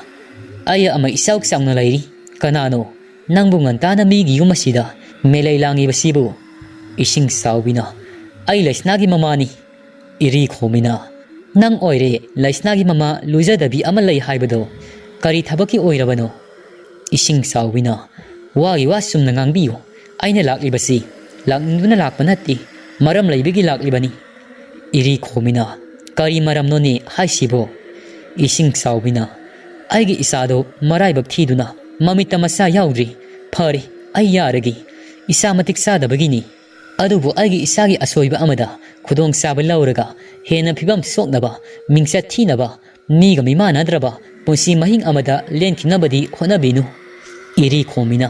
"ꯑꯩ ꯑꯃ ꯏꯆꯥꯎ ꯆꯥꯎꯅ ꯂꯩꯔꯤ꯫ ꯀꯅꯥꯅꯣ ꯅꯪꯕꯨ ꯉꯟꯇꯥꯅ ꯃꯤꯒꯤ ꯌꯨꯝ ꯑꯁꯤꯗ ꯃꯦꯂꯩ ꯂꯥꯡꯉꯤꯕꯁꯤꯕꯨ?" ꯏꯁꯤꯡ ꯆꯥꯎꯕꯤꯅ, "ꯑꯩ ꯂꯩꯁꯅꯥꯒꯤ ꯃꯃꯥꯅꯤ꯫" ꯏꯔꯤ ꯈꯣꯝꯕꯤꯅ, "ꯅꯪ ꯑꯣꯏꯔꯦ ꯂꯩꯁꯅꯥꯒꯤ ꯃꯃꯥ ꯂꯨꯖꯗꯕꯤ ꯑꯃ ꯂꯩ ꯍꯥꯏꯕꯗꯣ꯫ ꯀꯔꯤ ꯊꯕꯛꯀꯤ ꯑꯣꯏꯔꯕꯅꯣ?" ꯏꯁꯤꯡ ꯆꯥꯎꯕꯤꯅ, "ꯋꯥꯒꯤ ꯋꯥ ꯆꯨꯝꯅ ꯉꯥꯡꯕꯤꯌꯨ꯫ ꯑꯩꯅ ꯂꯥꯛꯂꯤꯕꯁꯤ ꯂꯥꯛꯅꯤꯡꯗꯨꯅ ꯂꯥꯛꯄ ꯅꯠꯇꯦ, ꯃꯔꯝ ꯂꯩꯕꯒꯤ ꯂꯥꯛꯂꯤꯕꯅꯤ꯫" ꯏꯔꯤ ꯈꯣꯝꯕꯤꯅ, "ꯀꯔꯤ ꯃꯔꯝꯅꯣꯅꯦ ꯍꯥꯏꯁꯤꯕꯣ?" ꯏꯁꯤꯡ ꯆꯥꯎꯕꯤꯅ, "ꯑꯩꯒꯤ ꯏꯆꯥꯗꯣ ꯃꯔꯥꯏꯕꯛ ꯊꯤꯗꯨꯅ ꯃꯃꯤꯠꯇ ꯃꯆꯥ ꯌꯥꯎꯗ꯭ꯔꯤ꯫ ꯐꯔꯦ, ꯑꯩ ꯌꯥꯔꯒꯦ꯫ ꯏꯆꯥ ꯃꯇꯤꯛ ꯆꯥꯗꯕꯒꯤꯅꯤ꯫ ꯑꯗꯨꯕꯨ ꯑꯩꯒꯤ ꯏꯆꯥꯒꯤ ꯑꯁꯣꯏꯕ ꯑꯃꯗ ꯈꯨꯗꯣꯡꯆꯥꯕ ꯂꯧꯔꯒ ꯍꯦꯟꯅ ꯐꯤꯕꯝ ꯁꯣꯛꯅꯕ, ꯃꯤꯡꯆꯠ ꯊꯤꯅꯕ, ꯃꯤꯒ ꯃꯤꯃꯥꯟꯅꯗ꯭ꯔꯕ ꯄꯨꯟꯁꯤ ꯃꯍꯤꯡ ꯑꯃꯗ ꯂꯦꯟꯈꯤꯅꯕꯗꯤ ꯍꯣꯠꯅꯕꯤꯅꯨ꯫" ꯏꯔꯤ ꯈꯣꯝꯕꯤꯅ,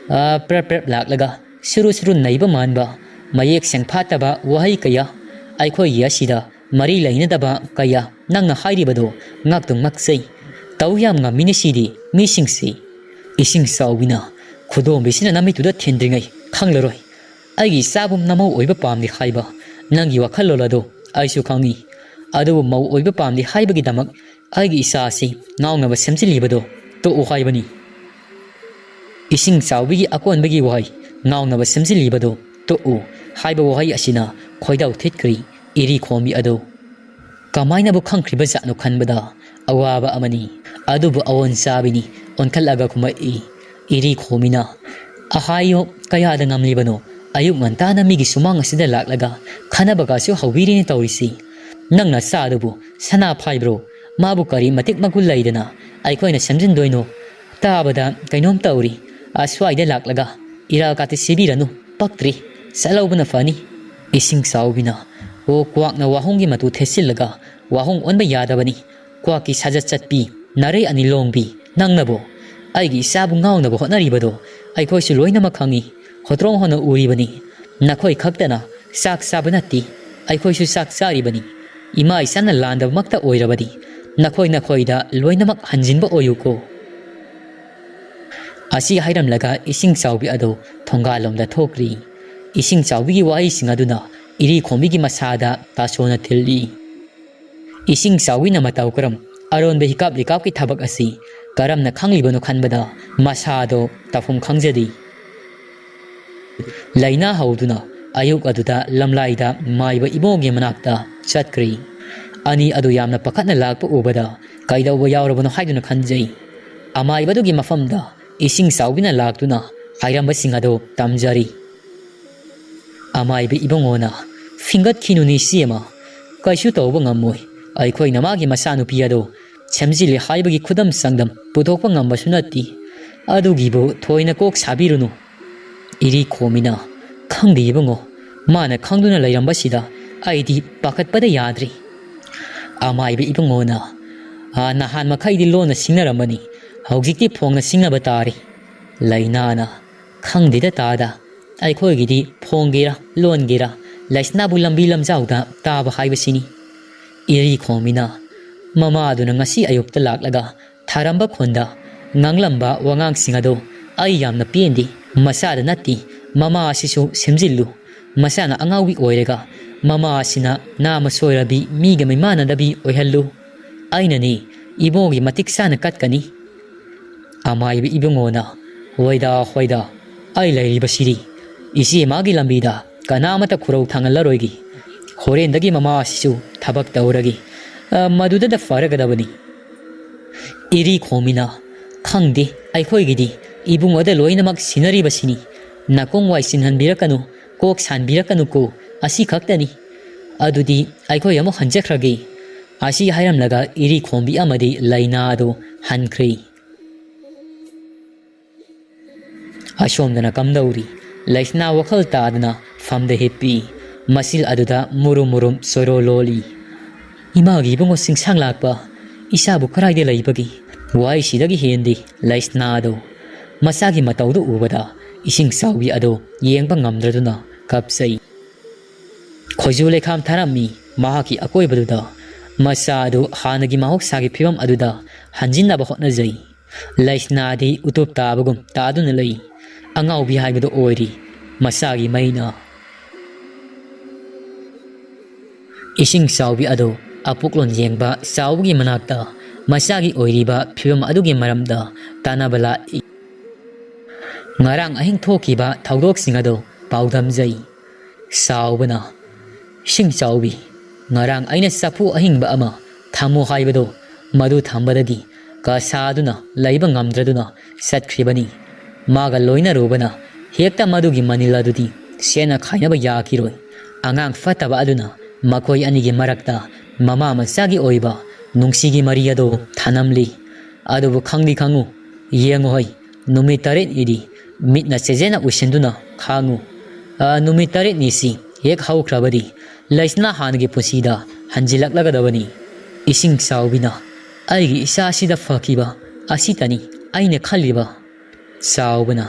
ꯑ, ꯄ꯭ꯔꯞ ꯄ꯭ꯔꯞ ꯂꯥꯛꯂꯒ ꯁꯨꯔꯨ ꯁꯨꯔꯨ ꯅꯩꯕ ꯃꯥꯟꯕ, ꯃꯌꯦꯛ ꯁꯦꯡꯐꯥꯠꯇꯕ ꯋꯥꯍꯩ ꯀꯌꯥ, ꯑꯩꯈꯣꯏꯒꯤ ꯑꯁꯤꯗ ꯃꯔꯤ ꯂꯩꯅꯗꯕ ꯀꯌꯥ ꯅꯪꯅ ꯍꯥꯏꯔꯤꯕꯗꯣ ꯉꯥꯛꯇꯨ ꯉꯛꯆꯩ꯫ ꯇꯧ ꯌꯥꯝ ꯉꯝꯃꯤꯅꯦ ꯁꯤꯗꯤ ꯃꯤꯁꯤꯡꯁꯤ꯫ ꯏꯁꯤꯡ ꯆꯥꯎꯕꯤꯅ, "ꯈꯨꯗꯣꯝꯕꯤꯁꯤꯅ ꯅꯃꯤꯠꯇꯨꯗ ꯊꯤꯟꯗ꯭ꯔꯤꯉꯩ ꯈꯪꯂꯔꯣꯏ꯫ ꯑꯩꯒꯤ ꯏꯆꯥꯕꯨ ꯅꯃꯧ ꯑꯣꯏꯕ ꯄꯥꯝꯗꯦ ꯍꯥꯏꯕ ꯅꯪꯒꯤ ꯋꯥꯈꯜꯂꯣꯟ ꯑꯗꯣ ꯑꯩꯁꯨ ꯈꯪꯏ꯫ ꯑꯗꯨꯕꯨ ꯃꯧ ꯑꯣꯏꯕ ꯄꯥꯝꯗꯦ ꯍꯥꯏꯕꯒꯤꯗꯃꯛ ꯑꯩꯒꯤ ꯏꯆꯥ ꯑꯁꯤ ꯉꯥꯎꯅꯕ ꯁꯦꯝꯖꯤꯜꯂꯤꯕꯗꯣ ꯇꯣꯛꯎ ꯍꯥꯏꯕꯅꯤ꯫" ꯏꯁꯤꯡ ꯆꯥꯎꯕꯤꯒꯤ ꯑꯀꯣꯟꯕꯒꯤ ꯋꯥꯍꯩ, "ꯉꯥꯎꯅꯕ ꯁꯦꯝꯖꯤꯜꯂꯤꯕꯗꯣ ꯇꯣꯛꯎ" ꯍꯥꯏꯕ ꯋꯥꯍꯩ ꯑꯁꯤꯅ ꯈꯣꯏꯗꯥꯎ ꯊꯤꯠꯈ꯭ꯔꯤ ꯏꯔꯤ ꯈꯣꯝꯕꯤ ꯑꯗꯣ꯫ ꯀꯃꯥꯏꯅꯕꯨ ꯈꯪꯈ꯭ꯔꯤꯕ ꯖꯥꯠꯅꯣ ꯈꯟꯕꯗ ꯑꯋꯥꯕ ꯑꯃꯅꯤ꯫ ꯑꯗꯨꯕꯨ ꯑꯑꯣꯟ ꯆꯥꯕꯤꯅꯤ ꯑꯣꯟꯈꯠꯂꯒ ꯈꯨꯝꯃꯛꯏ ꯏꯔꯤ ꯈꯣꯝꯕꯤꯅ꯫ "ꯑꯍꯥꯏꯌꯣ, ꯀꯌꯥꯗ ꯉꯝꯂꯤꯕꯅꯣ? ꯑꯌꯨꯛ ꯉꯟꯇꯥꯅ ꯃꯤꯒꯤ ꯁꯨꯃꯥꯡ ꯑꯁꯤꯗ ꯂꯥꯛꯂꯒ ꯈꯟꯅꯕꯒꯁꯨ ꯍꯧꯕꯤꯔꯤꯅꯦ ꯇꯧꯔꯤꯁꯤ꯫ ꯅꯪ ꯅꯆꯥ ꯑꯗꯨꯕꯨ ꯁꯅꯥ ꯐꯥꯏꯕ꯭ꯔꯣ? ꯃꯥꯕꯨ ꯀꯔꯤ ꯃꯇꯤꯛ ꯃꯒꯨꯟ ꯂꯩꯗꯅ ꯑꯩꯈꯣꯏꯅ ꯁꯦꯝꯖꯤꯟꯗꯣꯏꯅꯣ? ꯇꯥꯕꯗ ꯀꯩꯅꯣꯝ ꯇꯧꯔꯤ꯫ ꯑꯁ꯭ꯋꯥꯏꯗ ꯂꯥꯛꯂꯒ ꯏꯔꯥꯜ ꯀꯥꯇꯤ ꯁꯤꯕꯤꯔꯅꯨ, ꯄꯛꯇ꯭ꯔꯤ꯫ ꯆꯠꯍꯧꯕꯅ ꯐꯅꯤ꯫" ꯏꯁꯤꯡ ꯆꯥꯎꯕꯤꯅ, "ꯑꯣ, ꯀ꯭ꯋꯥꯛꯅ ꯋꯥꯍꯣꯡꯒꯤ ꯃꯇꯨ ꯊꯦꯠꯆꯤꯜꯂꯒ ꯋꯥꯍꯣꯡ ꯑꯣꯟꯕ ꯌꯥꯗꯕꯅꯤ꯫ ꯀ꯭ꯋꯥꯛꯀꯤ ꯁꯥꯖꯠ ꯆꯠꯄꯤ, ꯅꯥꯔꯩ ꯑꯅꯤ ꯂꯣꯡꯕꯤ, ꯅꯪꯅꯕꯨ ꯑꯩꯒꯤ ꯏꯆꯥꯕꯨ ꯉꯥꯎꯅꯕ ꯍꯣꯠꯅꯔꯤꯕꯗꯣ ꯑꯩꯈꯣꯏꯁꯨ ꯂꯣꯏꯅꯃꯛ ꯈꯪꯏ꯫ ꯍꯣꯇ꯭ꯔꯣꯡ ꯍꯣꯠꯅ ꯎꯔꯤꯕꯅꯤ꯫ "ꯅꯈꯣꯏ ꯈꯛꯇꯅ ꯆꯥꯛ ꯆꯥꯕ ꯅꯠꯇꯦ, ꯑꯩꯈꯣꯏꯁꯨ ꯆꯥꯛ ꯆꯥꯔꯤꯕꯅꯤ꯫ ꯏꯃꯥ ꯏꯆꯥꯅ ꯂꯥꯟꯗꯕꯃꯛꯇ ꯑꯣꯏꯔꯕꯗꯤ ꯅꯈꯣꯏ ꯅꯈꯣꯏꯗ ꯂꯣꯏꯅꯃꯛ ꯍꯟꯖꯤꯟꯕ ꯑꯣꯏꯌꯨꯀꯣ"꯫ ꯑꯁꯤ ꯍꯥꯏꯔꯝꯂꯒ ꯏꯁꯤꯡ ꯆꯥꯎꯕꯤ ꯑꯗꯨ ꯊꯣꯡꯒꯥꯜꯂꯣꯝꯗ ꯊꯣꯛꯈ꯭ꯔꯤ꯫ ꯏꯁꯤꯡ ꯆꯥꯎꯕꯤꯒꯤ ꯋꯥꯍꯩꯁꯤꯡ ꯑꯗꯨꯅ ꯏꯔꯤ ꯈꯣꯝꯕꯤꯒꯤ ꯃꯁꯥꯗ ꯇꯥꯁꯣꯅ ꯊꯤꯜꯂꯤ꯫ ꯏꯁꯤꯡ ꯆꯥꯎꯕꯤꯅ ꯃꯇꯧ ꯀꯔꯝ ꯑꯔꯣꯟꯕ ꯍꯤꯀꯥꯞ ꯂꯤꯀꯥꯞꯀꯤ ꯊꯕꯛ ꯑꯁꯤ ꯀꯔꯝꯅ ꯈꯪꯂꯤꯕꯅꯣ ꯈꯟꯕꯗ ꯃꯁꯥꯗꯣ ꯇꯧꯐꯝ ꯈꯪꯖꯗꯦ꯫ ꯂꯥꯏꯅꯥ ꯍꯧꯗꯨꯅ ꯑꯌꯨꯛ ꯑꯗꯨꯗ ꯂꯝꯂꯥꯏꯗ ꯃꯥꯏꯕ ꯏꯕꯣꯒꯤ ꯃꯅꯥꯛꯇ ꯆꯠꯈ꯭ꯔꯤ꯫ ꯑꯅꯤ ꯑꯗꯨ ꯌꯥꯝꯅ ꯄꯥꯈꯠꯅ ꯂꯥꯛꯄ ꯎꯕꯗ ꯀꯩꯗꯧꯕ ꯌꯥꯎꯔꯕꯅꯣ ꯍꯥꯏꯗꯨꯅ ꯈꯟꯖꯩ꯫ ꯑꯃꯥꯏꯕꯗꯨꯒꯤ ꯃꯐꯝꯗ ꯏꯁꯤꯡ ꯆꯥꯎꯕꯤꯅ ꯂꯥꯛꯇꯨꯅ ꯍꯥꯏꯔꯝꯕꯁꯤꯡ ꯑꯗꯨ ꯇꯝꯖꯔꯤ꯫ ꯑꯃꯥꯏꯕ ꯏꯕꯨꯡꯉꯣꯅ ꯐꯤꯡꯒꯠꯈꯤꯅꯨꯅꯦ ꯏꯆꯦꯃ, ꯀꯩꯁꯨ ꯇꯧꯕ ꯉꯝꯃꯣꯏ꯫ ꯑꯩꯈꯣꯏꯅ ꯃꯥꯒꯤ ꯃꯆꯥꯅꯨꯄꯤ ꯑꯗꯣ ꯁꯦꯝꯖꯤꯜꯂꯦ ꯍꯥꯏꯕꯒꯤ ꯈꯨꯗꯝ ꯆꯥꯡꯗꯝ ꯄꯨꯊꯣꯛꯄ ꯉꯝꯕꯁꯨ ꯅꯠꯇꯦ꯫ ꯑꯗꯨꯒꯤꯕꯨ ꯊꯣꯏꯅ ꯀꯣꯛ ꯁꯥꯕꯤꯔꯨꯅꯨ꯫ ꯏꯔꯤ ꯈꯣꯝꯃꯤꯅ, "ꯈꯪꯗꯦ ꯏꯕꯨꯡꯉꯣ, ꯃꯥꯅ ꯈꯪꯗꯨꯅ ꯂꯩꯔꯝꯕꯁꯤꯗ ꯑꯩꯗꯤ ꯄꯥꯈꯠꯄꯗ ꯌꯥꯗ꯭ꯔꯤ"꯫ ꯑꯃꯥꯏꯕ ꯏꯕꯨꯡꯉꯣꯅ, "ꯑꯥ, ꯅꯍꯥꯟ ꯃꯈꯩꯗꯤ ꯂꯣꯟꯅ ꯁꯤꯡꯅꯔꯝꯕꯅꯤ, ꯍꯧꯖꯤꯛꯇꯤ ꯐꯣꯡꯅ ꯁꯤꯡꯅꯕ ꯇꯥꯔꯦ"꯫ ꯂꯩꯅꯥꯅ, "ꯈꯪꯗꯦꯗ ꯇꯥꯗ, ꯑꯩꯈꯣꯏꯒꯤꯗꯤ ꯐꯣꯡꯒꯦꯔꯥ ꯂꯣꯟꯒꯦꯔꯥ ꯂꯩꯁꯅꯥꯕꯨ ꯂꯝꯕꯤ ꯂꯝꯖꯥꯎꯗ ꯇꯥꯕ ꯍꯥꯏꯕꯁꯤꯅꯤ"꯫ ꯏꯔꯤ ꯈꯣꯝꯃꯤꯅ, "ꯃꯃꯥꯗꯨꯅ ꯉꯁꯤ ꯑꯌꯨꯛꯇ ꯂꯥꯛꯂꯒ ꯊꯥꯔꯝꯕ ꯈꯣꯟꯗ ꯉꯥꯡꯂꯝꯕ ꯋꯥꯉꯥꯡꯁꯤꯡ ꯑꯗꯣ ꯑꯩ ꯌꯥꯝꯅ ꯄꯦꯟꯗꯦ꯫ ꯃꯆꯥꯗ ꯅꯠꯇꯦ, ꯃꯃꯥ ꯑꯁꯤꯁꯨ ꯁꯦꯝꯖꯤꯜꯂꯨ꯫ ꯃꯆꯥꯅ ꯑꯉꯥꯎꯕꯤ ꯑꯣꯏꯔꯒ ꯃꯃꯥ ꯑꯁꯤꯅ ꯅꯥꯃ ꯁꯣꯏꯔꯕꯤ ꯃꯤꯒ ꯃꯤꯃꯥꯟꯅꯗꯕꯤ ꯑꯣꯏꯍꯜꯂꯨ꯫ ꯑꯩꯅꯅꯤ ꯏꯕꯣꯒꯤ ꯃꯇꯤꯛ ꯆꯥꯅ ꯀꯠꯀꯅꯤ"꯫ ꯑꯃꯥꯏꯕ ꯏꯕꯨꯡꯉꯣꯅ, "ꯍꯣꯏꯗ, ꯍꯣꯏꯗ, ꯑꯩ ꯂꯩꯔꯤꯕꯁꯤꯗꯤ꯫ ꯏꯆꯦ ꯃꯥꯒꯤ ꯂꯝꯕꯤꯗ ꯀꯅꯥꯃꯠꯇ ꯈꯨꯔꯧ ꯊꯥꯡꯍꯜꯂꯔꯣꯏꯒꯦ꯫ ꯍꯣꯔꯦꯟꯗꯒꯤ ꯃꯃꯥ ꯑꯁꯤꯁꯨ ꯊꯕꯛ ꯇꯧꯔꯒꯦ꯫ ꯑ, ꯃꯗꯨꯗꯗ ꯐꯔꯒꯗꯕꯅꯤ"꯫ ꯏꯔꯤ ꯈꯣꯝꯃꯤꯅ, "ꯈꯪꯗꯦ, ꯑꯩꯈꯣꯏꯒꯤꯗꯤ ꯏꯕꯨꯡꯉꯣꯗ ꯂꯣꯏꯅꯃꯛ ꯁꯤꯟꯅꯔꯤꯕꯁꯤꯅꯤ꯫ ꯅꯥꯀꯣꯡ ꯋꯥꯏ ꯆꯤꯟꯍꯟꯕꯤꯔꯛꯀꯅꯨ, ꯀꯣꯛ ꯁꯥꯟꯕꯤꯔꯛꯀꯅꯨꯀꯣ, ꯑꯁꯤ ꯈꯛꯇꯅꯤ꯫ ꯑꯗꯨꯗꯤ ꯑꯩꯈꯣꯏ ꯑꯃꯨꯛ ꯍꯟꯖꯈ꯭ꯔꯒꯦ"꯫ ꯑꯁꯤ ꯍꯥꯏꯔꯝꯂꯒ ꯏꯔꯤ ꯈꯣꯝꯕꯤ ꯑꯃꯗꯤ ꯂꯩꯅꯥ ꯑꯗꯨ ꯍꯟꯈ꯭ꯔꯦ꯫ ꯑꯁꯣꯝꯗꯅ ꯀꯝꯗꯧꯔꯤ? ꯂꯩꯁꯅꯥ ꯋꯥꯈꯜ ꯇꯥꯗꯅ ꯐꯝꯗ ꯍꯤꯞꯄꯤ꯫ ꯃꯆꯤꯜ ꯑꯗꯨꯗ ꯃꯨꯔꯨꯝ ꯃꯨꯔꯨꯝ ꯆꯣꯏꯔꯣ ꯂꯣꯜꯂꯤ꯫ "ꯏꯃꯥꯒꯤ ꯏꯕꯨꯡꯉꯣ ꯆꯤꯡꯁꯥꯡ ꯂꯥꯛꯄ, ꯏꯆꯥꯕꯨ ꯀꯔꯥꯏꯗ ꯂꯩꯕꯒꯦ?" ꯋꯥꯍꯩꯁꯤꯗꯒꯤ ꯍꯦꯟꯗꯦ ꯂꯩꯁꯅꯥꯗꯣ꯫ ꯃꯆꯥꯒꯤ ꯃꯇꯧꯗꯨ ꯎꯕꯗ ꯏꯁꯤꯡ ꯆꯥꯎꯕꯤ ꯑꯗꯣ ꯌꯦꯡꯕ ꯉꯝꯗ꯭ꯔꯗꯨꯅ ꯀꯞꯆꯩ꯫ ꯈꯣꯏꯖꯨ ꯂꯩꯈꯥꯝ ꯊꯥꯔꯝꯃꯤ꯫ ꯃꯍꯥꯛꯀꯤ ꯑꯀꯣꯏꯕꯗꯨꯗ ꯃꯆꯥ ꯑꯗꯨ ꯍꯥꯟꯅꯒꯤ ꯃꯍꯧꯁꯥꯒꯤ ꯐꯤꯕꯝ ꯑꯗꯨꯗ ꯍꯟꯖꯤꯟꯅꯕ ꯍꯣꯠꯅꯖꯩ꯫ ꯂꯩꯁꯅꯥꯗꯤ ꯎꯇꯨꯞ ꯇꯥꯕꯒꯨꯝ ꯇꯥꯗꯨꯅ ꯂꯩ꯫ ꯑꯉꯥꯎꯕꯤ ꯍꯥꯏꯕꯗꯨ ꯑꯣꯏꯔꯤ ꯃꯆꯥꯒꯤ ꯃꯩꯅ꯫ ꯏꯁꯤꯡ ꯆꯥꯎꯕꯤ ꯑꯗꯨ ꯑꯄꯣꯛꯂꯣꯟ ꯌꯦꯡꯕ ꯆꯥꯎꯕꯒꯤ ꯃꯅꯥꯛꯇ ꯃꯆꯥꯒꯤ ꯑꯣꯏꯔꯤꯕ ꯐꯤꯕꯝ ꯑꯗꯨꯒꯤ ꯃꯔꯝꯗ ꯇꯥꯟꯅꯕ ꯂꯥꯛꯏ꯫ ꯉꯔꯥꯡ ꯑꯍꯤꯡ ꯊꯣꯛꯈꯤꯕ ꯊꯧꯗꯣꯛꯁꯤꯡ ꯑꯗꯨ ꯄꯥꯎꯗꯝꯖꯩ꯫ ꯆꯥꯎꯕꯅ, "ꯏꯁꯤꯡ ꯆꯥꯎꯕꯤ, ꯉꯔꯥꯡ ꯑꯩꯅ ꯆꯐꯨ ꯑꯍꯤꯡꯕ ꯑꯃ ꯊꯝꯃꯨ ꯍꯥꯏꯕꯗꯨ, ꯃꯗꯨ ꯊꯝꯕꯗꯒꯤ ꯀꯁꯥꯗꯨꯅ ꯂꯩꯕ ꯉꯝꯗ꯭ꯔꯗꯨꯅ ꯆꯠꯈ꯭ꯔꯤꯕꯅꯤ꯫ ꯃꯥꯒ ꯂꯣꯏꯅꯔꯨꯕꯅ ꯍꯦꯛꯇ ꯃꯗꯨꯒꯤ ꯃꯅꯤꯜ ꯑꯗꯨꯗꯤ ꯁꯦꯟꯅ ꯈꯥꯏꯅꯕ ꯌꯥꯈꯤꯔꯣꯏ꯫ ꯑꯉꯥꯡ ꯐꯠꯇꯕ ꯑꯗꯨꯅ ꯃꯈꯣꯏ ꯑꯅꯤꯒꯤ ꯃꯔꯛꯇ ꯃꯃꯥ ꯃꯆꯥꯒꯤ ꯑꯣꯏꯕ ꯅꯨꯡꯁꯤꯒꯤ ꯃꯔꯤ ꯑꯗꯨ ꯊꯅꯝꯂꯤ꯫ ꯑꯗꯨꯕꯨ ꯈꯪꯗꯤ ꯈꯪꯉꯨ, ꯌꯦꯡꯉꯨ ꯍꯩ, ꯅꯨꯃꯤꯠ ꯇꯔꯦꯠꯅꯤꯗꯤ ꯃꯤꯠꯅ ꯆꯦꯖꯦꯅ ꯎꯏꯁꯤꯟꯗꯨꯅ ꯈꯥꯡꯉꯨ꯫ ꯑ, ꯅꯨꯃꯤꯠ ꯇꯔꯦꯠꯅꯤꯁꯤ ꯍꯦꯛ ꯍꯧꯈ꯭ꯔꯕꯗꯤ ꯂꯩꯁꯅꯥ ꯍꯥꯟꯅꯒꯤ ꯄꯨꯟꯁꯤꯗ ꯍꯟꯖꯤꯜꯂꯛꯂꯒꯗꯕꯅꯤ꯫ ꯏꯁꯤꯡ ꯆꯥꯎꯕꯤꯅ, ꯑꯩꯒꯤ ꯏꯆꯥꯁꯤꯗ ꯐꯈꯤꯕ ꯑꯁꯤꯇꯅꯤ ꯑꯩꯅ ꯈꯜꯂꯤꯕ꯫ ꯆꯥꯎꯕꯅ,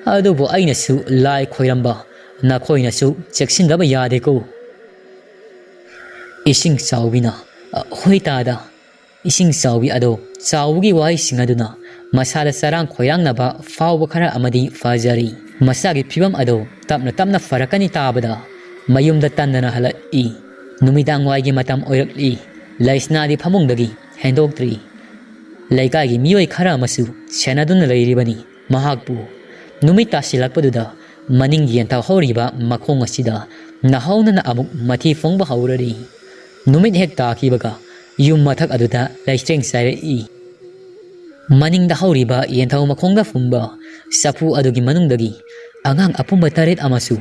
ꯑꯗꯨꯕꯨ ꯑꯩꯅꯁꯨ ꯂꯥꯏ ꯈꯣꯏꯔꯝꯕ, ꯅꯈꯣꯏꯅꯁꯨ ꯆꯦꯛꯁꯤꯟꯗꯕ ꯌꯥꯗꯦꯀꯣ꯫ ꯏꯁꯤꯡ ꯆꯥꯎꯕꯤꯅ, "ꯑ, ꯍꯣꯏ ꯇꯥꯗ꯫" ꯏꯁꯤꯡ ꯆꯥꯎꯕꯤ ꯑꯗꯣ ꯆꯥꯎꯕꯒꯤ ꯋꯥꯍꯩꯁꯤꯡ ꯑꯗꯨꯅ ꯃꯁꯥꯗ ꯆꯔꯥꯡ ꯈꯣꯏꯔꯥꯡꯅꯕ ꯐꯥꯎꯕ ꯈꯔ ꯑꯃꯗꯤ ꯐꯖꯔꯤ꯫ ꯃꯁꯥꯒꯤ ꯐꯤꯕꯝ ꯑꯗꯣ ꯇꯞꯅ ꯇꯞꯅ ꯐꯔꯛꯀꯅꯤ ꯇꯥꯕꯗ ꯃꯌꯨꯝꯗ ꯇꯟꯗꯅ ꯍꯜꯂꯛꯏ꯫ ꯅꯨꯃꯤꯗꯥꯡ ꯋꯥꯏꯒꯤ ꯃꯇꯝ ꯑꯣꯏꯔꯛꯂꯤ꯫ ꯂꯩꯁꯅꯥꯗꯤ ꯐꯃꯨꯡꯗꯒꯤ ꯍꯦꯟꯗꯣꯛꯇ꯭ꯔꯤ꯫ ꯂꯩꯀꯥꯏꯒꯤ ꯃꯤꯑꯣꯏ ꯈꯔ ꯑꯃꯁꯨ ꯁꯦꯟꯅꯗꯨꯅ ꯂꯩꯔꯤꯕꯅꯤ꯫ ꯃꯍꯥꯛꯄꯨ ꯅꯨꯃꯤꯠ ꯇꯥꯁꯤꯜꯂꯛꯄꯗꯨꯗ ꯃꯅꯤꯡ ꯌꯦꯟꯊꯍꯧꯔꯤꯕ ꯃꯈꯣꯡ ꯑꯁꯤꯗ ꯅꯥꯍꯧꯅꯅ ꯑꯃꯨꯛ ꯃꯊꯤ ꯐꯣꯡꯕ ꯍꯧꯔꯔꯤ꯫ ꯅꯨꯃꯤꯠ ꯍꯦꯛ ꯇꯥꯈꯤꯕꯒ ꯌꯨꯝ ꯃꯊꯛ ꯑꯗꯨꯗ ꯂꯩꯆꯦꯡ ꯆꯥꯏꯔꯛꯏ꯫ ꯃꯅꯤꯡꯗ ꯍꯧꯔꯤꯕ ꯌꯦꯟꯊꯧ ꯃꯈꯣꯡꯗ ꯐꯨꯝꯕ ꯆꯐꯨ ꯑꯗꯨꯒꯤ ꯃꯅꯨꯡꯗꯒꯤ ꯑꯉꯥꯡ ꯑꯄꯨꯝꯕ ꯇꯔꯦꯠ ꯑꯃꯁꯨ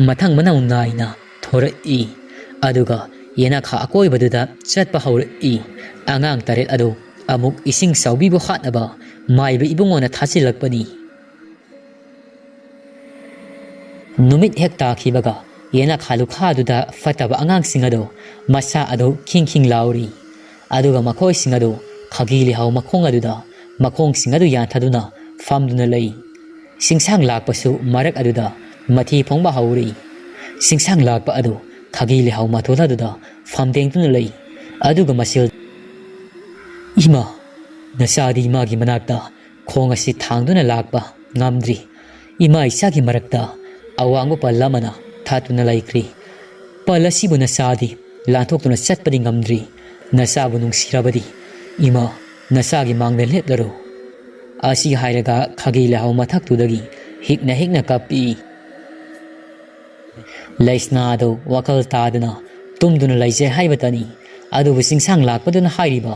ꯃꯊꯪ ꯃꯅꯥꯎ ꯅꯥꯏꯅ ꯊꯣꯔꯛꯏ꯫ ꯑꯗꯨꯒ ꯌꯦꯅꯈꯥ ꯑꯀꯣꯏꯕꯗꯨꯗ ꯆꯠꯄ ꯍꯧꯔꯛꯏ꯫ ꯑꯉꯥꯡ ꯇꯔꯦꯠ ꯑꯗꯨ ꯑꯃꯨꯛ ꯏꯁꯤꯡ ꯆꯥꯎꯕꯤꯕꯨ ꯍꯥꯠꯅꯕ ꯃꯥꯏꯕ ꯏꯕꯨꯡꯉꯣꯅ ꯊꯥꯖꯤꯜꯂꯛꯄꯅꯤ꯫ ꯅꯨꯃꯤꯠ ꯍꯦꯛ ꯇꯥꯈꯤꯕꯒ ꯌꯦꯅꯈꯥ ꯂꯨꯈꯥꯗꯨꯗ ꯐꯠꯇꯕ ꯑꯉꯥꯡꯁꯤꯡ ꯑꯗꯨ ꯃꯁꯥ ꯑꯗꯨ ꯈꯤꯡ ꯈꯤꯡ ꯂꯥꯎꯔꯤ꯫ ꯑꯗꯨꯒ ꯃꯈꯣꯏꯁꯤꯡ ꯑꯗꯨ ꯈꯥꯒꯤ ꯂꯩꯍꯥꯎ ꯃꯈꯣꯡ ꯑꯗꯨꯗ ꯃꯈꯣꯡꯁꯤꯡ ꯑꯗꯨ ꯌꯥꯟꯊꯗꯨꯅ ꯐꯝꯗꯨꯅ ꯂꯩ꯫ ꯁꯤꯡꯁꯥꯡ ꯂꯥꯛꯄꯁꯨ ꯃꯔꯛ ꯑꯗꯨꯗ ꯃꯊꯤ ꯐꯣꯡꯕ ꯍꯧꯔꯤ꯫ ꯆꯤꯡꯁꯥꯡ ꯂꯥꯛꯄ ꯑꯗꯨ ꯈꯥꯒꯤ ꯂꯩꯍꯥꯎ ꯃꯊꯣꯜ ꯑꯗꯨꯗ ꯐꯝꯗꯦꯡꯗꯨꯅ ꯂꯩ꯫ ꯑꯗꯨꯒ ꯃꯁꯦꯜ, "ꯏꯃꯥ, ꯅꯆꯥꯗꯤ ꯏꯃꯥꯒꯤ ꯃꯅꯥꯛꯇ ꯈꯣꯡ ꯑꯁꯤ ꯊꯥꯡꯗꯨꯅ ꯂꯥꯛꯄ ꯉꯝꯗ꯭ꯔꯤ꯫ ꯏꯃꯥ ꯏꯆꯥꯒꯤ ꯃꯔꯛꯇ ꯑꯋꯥꯡꯕ ꯄꯜ ꯑꯃꯅ ꯊꯥꯠꯇꯨꯅ ꯂꯩꯈ꯭ꯔꯤ꯫ ꯄꯜ ꯑꯁꯤꯕꯨ ꯅꯆꯥꯗꯤ ꯂꯥꯟꯊꯣꯛꯇꯨꯅ ꯆꯠꯄꯗꯤ ꯉꯝꯗ꯭ꯔꯤ꯫ ꯅꯆꯥꯕꯨ ꯅꯨꯡꯁꯤꯔꯕꯗꯤ, ꯏꯃꯥ, ꯅꯆꯥꯒꯤ ꯃꯥꯡꯗ ꯂꯦꯞꯂꯔꯣ꯫" ꯑꯁꯤ ꯍꯥꯏꯔꯒ ꯈꯥꯒꯤ ꯂꯩꯍꯥꯎ ꯃꯊꯛꯇꯨꯗꯒꯤ ꯍꯤꯛꯅ ꯍꯤꯛꯅ ꯀꯞꯄꯤ꯫ ꯂꯩꯁꯅꯥ ꯑꯗꯨ ꯋꯥꯈꯜ ꯇꯥꯗꯅ ꯇꯨꯝꯗꯨꯅ ꯂꯩꯖꯩ ꯍꯥꯏꯕꯇꯅꯤ꯫ ꯑꯗꯨꯕꯨ ꯆꯤꯡꯁꯥꯡ ꯂꯥꯛꯄꯗꯨꯅ ꯍꯥꯏꯔꯤꯕ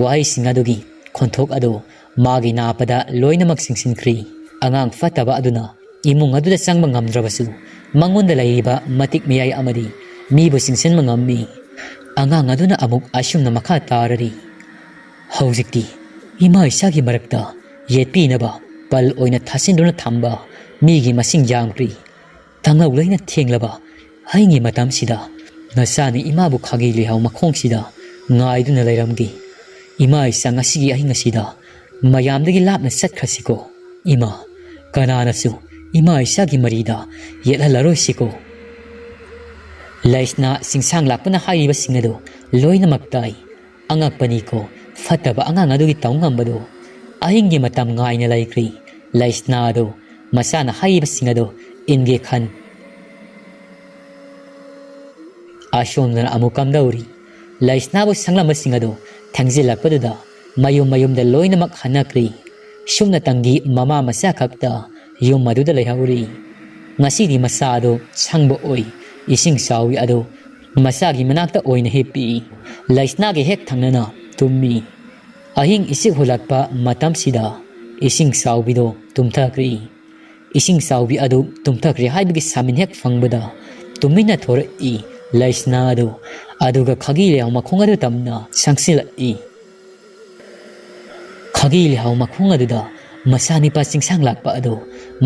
ꯋꯥꯍꯩꯁꯤꯡ ꯑꯗꯨꯒꯤ ꯈꯣꯟꯊꯣꯛ ꯑꯗꯨ ꯃꯥꯒꯤ ꯅꯥꯄꯗ ꯂꯣꯏꯅꯃꯛ ꯆꯤꯡꯁꯤꯟꯈ꯭ꯔꯤ꯫ ꯑꯉꯥꯡ ꯐꯠꯇꯕ ꯑꯗꯨꯅ ꯏꯃꯨꯡ ꯑꯗꯨꯗ ꯆꯪꯕ ꯉꯝꯗ꯭ꯔꯕꯁꯨ, ꯃꯉꯣꯟꯗ ꯂꯩꯔꯤꯕ ꯃꯇꯤꯛ ꯃꯌꯥꯏ ꯑꯃꯗꯤ ꯃꯤꯕꯨ ꯆꯤꯡꯁꯤꯟꯕ ꯉꯝꯃꯤ꯫ ꯑꯉꯥꯡ ꯑꯗꯨꯅ ꯑꯃꯨꯛ ꯑꯁꯨꯝꯅ ꯃꯈꯥ ꯇꯥꯔꯔꯤ: "ꯍꯧꯖꯤꯛꯇꯤ ꯏꯃꯥ ꯏꯆꯥꯒꯤ ꯃꯔꯛꯇ ꯌꯦꯠꯄꯤꯅꯕ ꯄꯜ ꯑꯣꯏꯅ ꯊꯥꯁꯤꯟꯗꯨꯅ ꯊꯝꯕ ꯃꯤꯒꯤ ꯃꯁꯤꯡ ꯌꯥꯝꯈ꯭ꯔꯤ꯫ ꯇꯥꯡꯂꯧ ꯂꯩꯅ ꯊꯦꯡꯂꯕ ꯑꯍꯤꯡꯒꯤ ꯃꯇꯝꯁꯤꯗ ꯅꯆꯥꯅ ꯏꯃꯥꯕꯨ ꯈꯥꯒꯤ ꯂꯩꯍꯥꯎ ꯃꯈꯣꯡꯁꯤꯗ ꯉꯥꯏꯗꯨꯅ ꯂꯩꯔꯝꯒꯦ꯫ ꯏꯃꯥ ꯏꯆꯥ ꯉꯁꯤꯒꯤ ꯑꯍꯤꯡ ꯑꯁꯤꯗ ꯃꯌꯥꯝꯗꯒꯤ ꯂꯥꯞꯅ ꯆꯠꯈ꯭ꯔꯁꯤꯀꯣ꯫ ꯏꯃꯥ, ꯀꯅꯥꯅꯁꯨ ꯏꯃꯥ ꯏꯆꯥꯒꯤ ꯃꯔꯤꯗ ꯌꯦꯠꯍꯜꯂꯔꯣꯏꯁꯤꯀꯣ꯫" ꯂꯩꯁꯅꯥ ꯆꯤꯡꯁꯥꯡ ꯂꯥꯛꯄꯅ ꯍꯥꯏꯔꯤꯕꯁꯤꯡ ꯑꯗꯨ ꯂꯣꯏꯅꯃꯛ ꯇꯥꯏ꯫ ꯑꯉꯛꯄꯅꯤꯀꯣ, ꯐꯠꯇꯕ ꯑꯉꯥꯡ ꯑꯗꯨꯒꯤ ꯇꯧ ꯉꯝꯕꯗꯨ꯫ ꯑꯍꯤꯡꯒꯤ ꯃꯇꯝ ꯉꯥꯏꯅ ꯂꯩꯈ꯭ꯔꯤ꯫ ꯂꯩꯁꯅꯥ ꯑꯗꯨ ꯃꯆꯥꯅ ꯍꯥꯏꯔꯤꯕꯁꯤꯡ ꯑꯗꯨ ꯏꯟꯒꯦ ꯈꯟ꯫ ꯑꯁꯣꯝꯗꯅ ꯑꯃꯨꯛ ꯀꯝꯗꯧꯔꯤ? ꯂꯩꯁꯅꯥꯕꯨ ꯁꯪꯂꯝꯕꯁꯤꯡ ꯑꯗꯨ ꯊꯦꯡꯖꯤꯜꯂꯛꯄꯗꯨꯗ ꯃꯌꯨꯝ ꯃꯌꯨꯝꯗ ꯂꯣꯏꯅꯃꯛ ꯍꯟꯅꯈ꯭ꯔꯤ꯫ ꯁꯨꯞꯅꯇꯪꯒꯤ ꯃꯃꯥ ꯃꯆꯥ ꯈꯛꯇ ꯌꯨꯝ ꯑꯗꯨꯗ ꯂꯩꯍꯧꯔꯤ꯫ ꯉꯁꯤꯗꯤ ꯃꯆꯥ ꯑꯗꯨ ꯁꯪꯕ ꯑꯣꯏ꯫ ꯏꯁꯤꯡ ꯆꯥꯎꯕꯤ ꯑꯗꯨ ꯃꯆꯥꯒꯤ ꯃꯅꯥꯛꯇ ꯑꯣꯏꯅ ꯍꯤꯞꯄꯤ꯫ ꯂꯩꯁꯅꯥꯒꯤ ꯍꯦꯛ ꯊꯪꯅꯅ ꯇꯨꯝꯃꯤ꯫ ꯑꯍꯤꯡ ꯏꯆꯤꯛ ꯍꯨꯜꯂꯛꯄ ꯃꯇꯝꯁꯤꯗ ꯏꯁꯤꯡ ꯆꯥꯎꯕꯤꯗꯣ ꯇꯨꯝꯊꯈ꯭ꯔꯤ꯫ ꯏꯁꯤꯡ ꯆꯥꯎꯕꯤ ꯑꯗꯨ ꯇꯨꯝꯊꯈ꯭ꯔꯦ ꯍꯥꯏꯕꯒꯤ ꯁꯥꯃꯤꯟ ꯍꯦꯛ ꯐꯪꯕꯗ ꯇꯨꯃꯤꯟꯅ ꯊꯣꯔꯛꯏ ꯂꯩꯁꯅꯥ ꯑꯗꯨ, ꯑꯗꯨꯒ ꯈꯥꯒꯤ ꯂꯩꯍꯥꯎ ꯃꯈꯣꯡ ꯑꯗꯨ ꯇꯝꯅ ꯁꯪꯁꯤꯜꯂꯛꯏ꯫ ꯈꯥꯒꯤ ꯂꯩꯍꯥꯎ ꯃꯈꯣꯡ ꯑꯗꯨꯗ ꯃꯆꯥꯅꯤꯄꯥ ꯆꯤꯡꯁꯥꯡ ꯂꯥꯛꯄ ꯑꯗꯨ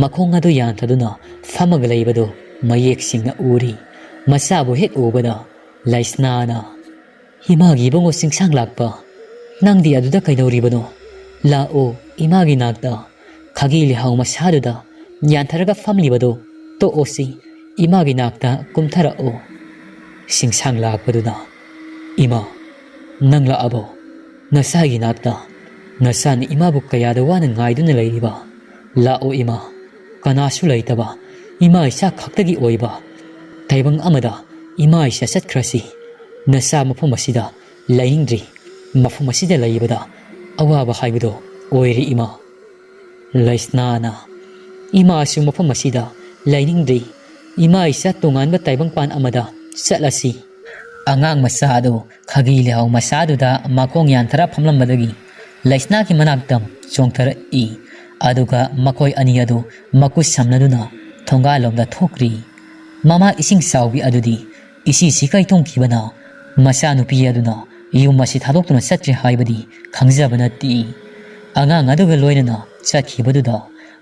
ꯃꯈꯣꯡ ꯑꯗꯨ ꯌꯥꯟꯊꯗꯨꯅ ꯐꯝꯃꯒ ꯂꯩꯕꯗꯨ ꯃꯌꯦꯛ ꯁꯦꯡꯅ ꯎꯔꯤ꯫ ꯃꯆꯥꯕꯨ ꯍꯦꯛ ꯎꯕꯗ ꯂꯩꯁꯅꯥꯅ, "ꯏꯃꯥꯒꯤ ꯏꯕꯨꯡꯉꯣ ꯆꯤꯡꯁꯥꯡ ꯂꯥꯛꯄ, ꯅꯪꯗꯤ ꯑꯗꯨꯗ ꯀꯩꯗꯧꯔꯤꯕꯅꯣ? ꯂꯥꯛꯑꯣ, ꯏꯃꯥꯒꯤ ꯅꯥꯛꯇ, ꯈꯥꯒꯤ ꯂꯩꯍꯥꯎ ꯃꯁꯥꯗꯨꯗ ꯌꯥꯟꯊꯔꯒ ꯐꯝꯂꯤꯕꯗꯣ "ꯇꯣꯛꯑꯣꯁꯤ, ꯏꯃꯥꯒꯤ ꯅꯥꯛꯇ ꯀꯨꯝꯊꯔꯛꯑꯣ"꯫ ꯁꯤꯡꯁꯥꯡ ꯂꯥꯛꯄꯗꯨꯅ, "ꯏꯃꯥ, ꯅꯪ ꯂꯥꯛꯑꯕꯣ? ꯅꯆꯥꯒꯤ ꯅꯥꯛꯇ? ꯅꯆꯥꯅ ꯏꯃꯥꯕꯨ ꯀꯌꯥꯗ ꯋꯥꯅ ꯉꯥꯏꯗꯨꯅ ꯂꯩꯔꯤꯕ? ꯂꯥꯛꯑꯣ ꯏꯃꯥ, ꯀꯅꯥꯁꯨ ꯂꯩꯇꯕ, ꯏꯃꯥ ꯏꯆꯥ ꯈꯛꯇꯒꯤ ꯑꯣꯏꯕ ꯇꯥꯏꯕꯪ ꯑꯃꯗ ꯏꯃꯥ ꯏꯆꯥ ꯆꯠꯈ꯭ꯔꯁꯤ꯫ ꯅꯆꯥ ꯃꯐꯝ ꯑꯁꯤꯗ ꯂꯩꯅꯤꯡꯗ꯭ꯔꯤ, ꯃꯐꯝ ꯑꯁꯤꯗ ꯂꯩꯕꯗ ꯑꯋꯥꯕ ꯍꯥꯏꯕꯗꯣ ꯑꯣꯏꯔꯦ ꯏꯃꯥ"꯫ ꯂꯩꯁꯅꯥꯅ, "ꯏꯃꯥꯁꯨ ꯃꯐꯝ ꯑꯁꯤꯗ ꯂꯩꯅꯤꯡꯗ꯭ꯔꯤ, ꯏꯃꯥ ꯏꯆꯥ ꯇꯣꯉꯥꯟꯕ ꯇꯥꯏꯕꯪꯄꯥꯟ ꯑꯃꯗ ꯆꯠꯂꯁꯤ"꯫ ꯑꯉꯥꯡ ꯃꯆꯥ ꯑꯗꯨ ꯈꯥꯒꯤ ꯂꯩꯍꯥꯎ ꯃꯆꯥꯗꯨꯗ ꯃꯈꯣꯡ ꯌꯥꯟꯊꯔ ꯐꯝꯂꯝꯕꯗꯒꯤ ꯂꯩꯁꯅꯥꯒꯤ ꯃꯅꯥꯛꯇ ꯆꯣꯡꯊꯔꯛꯏ꯫ ꯑꯗꯨꯒ ꯃꯈꯣꯏ ꯑꯅꯤ ꯑꯗꯨ ꯃꯈꯨꯠ ꯁꯝꯅꯗꯨꯅ ꯊꯣꯡꯒꯥꯜꯂꯣꯝꯗ ꯊꯣꯛꯈ꯭ꯔꯤ꯫ ꯃꯃꯥ ꯏꯁꯤꯡ ꯆꯥꯎꯕꯤ ꯑꯗꯨꯗꯤ ꯏꯁꯤꯁꯤ ꯀꯩꯊꯨꯡꯈꯤꯕꯅ ꯃꯆꯥꯅꯨꯄꯤ ꯑꯗꯨꯅ ꯌꯨꯝ ꯑꯁꯤ ꯊꯥꯗꯣꯛꯇꯨꯅ ꯆꯠꯈ꯭ꯔꯦ ꯍꯥꯏꯕꯗꯤ ꯈꯪꯖꯕ ꯅꯠꯇꯦ꯫ ꯑꯉꯥꯡ ꯑꯗꯨꯒ ꯂꯣꯏꯅꯅ ꯆꯠꯈꯤꯕꯗꯨꯗ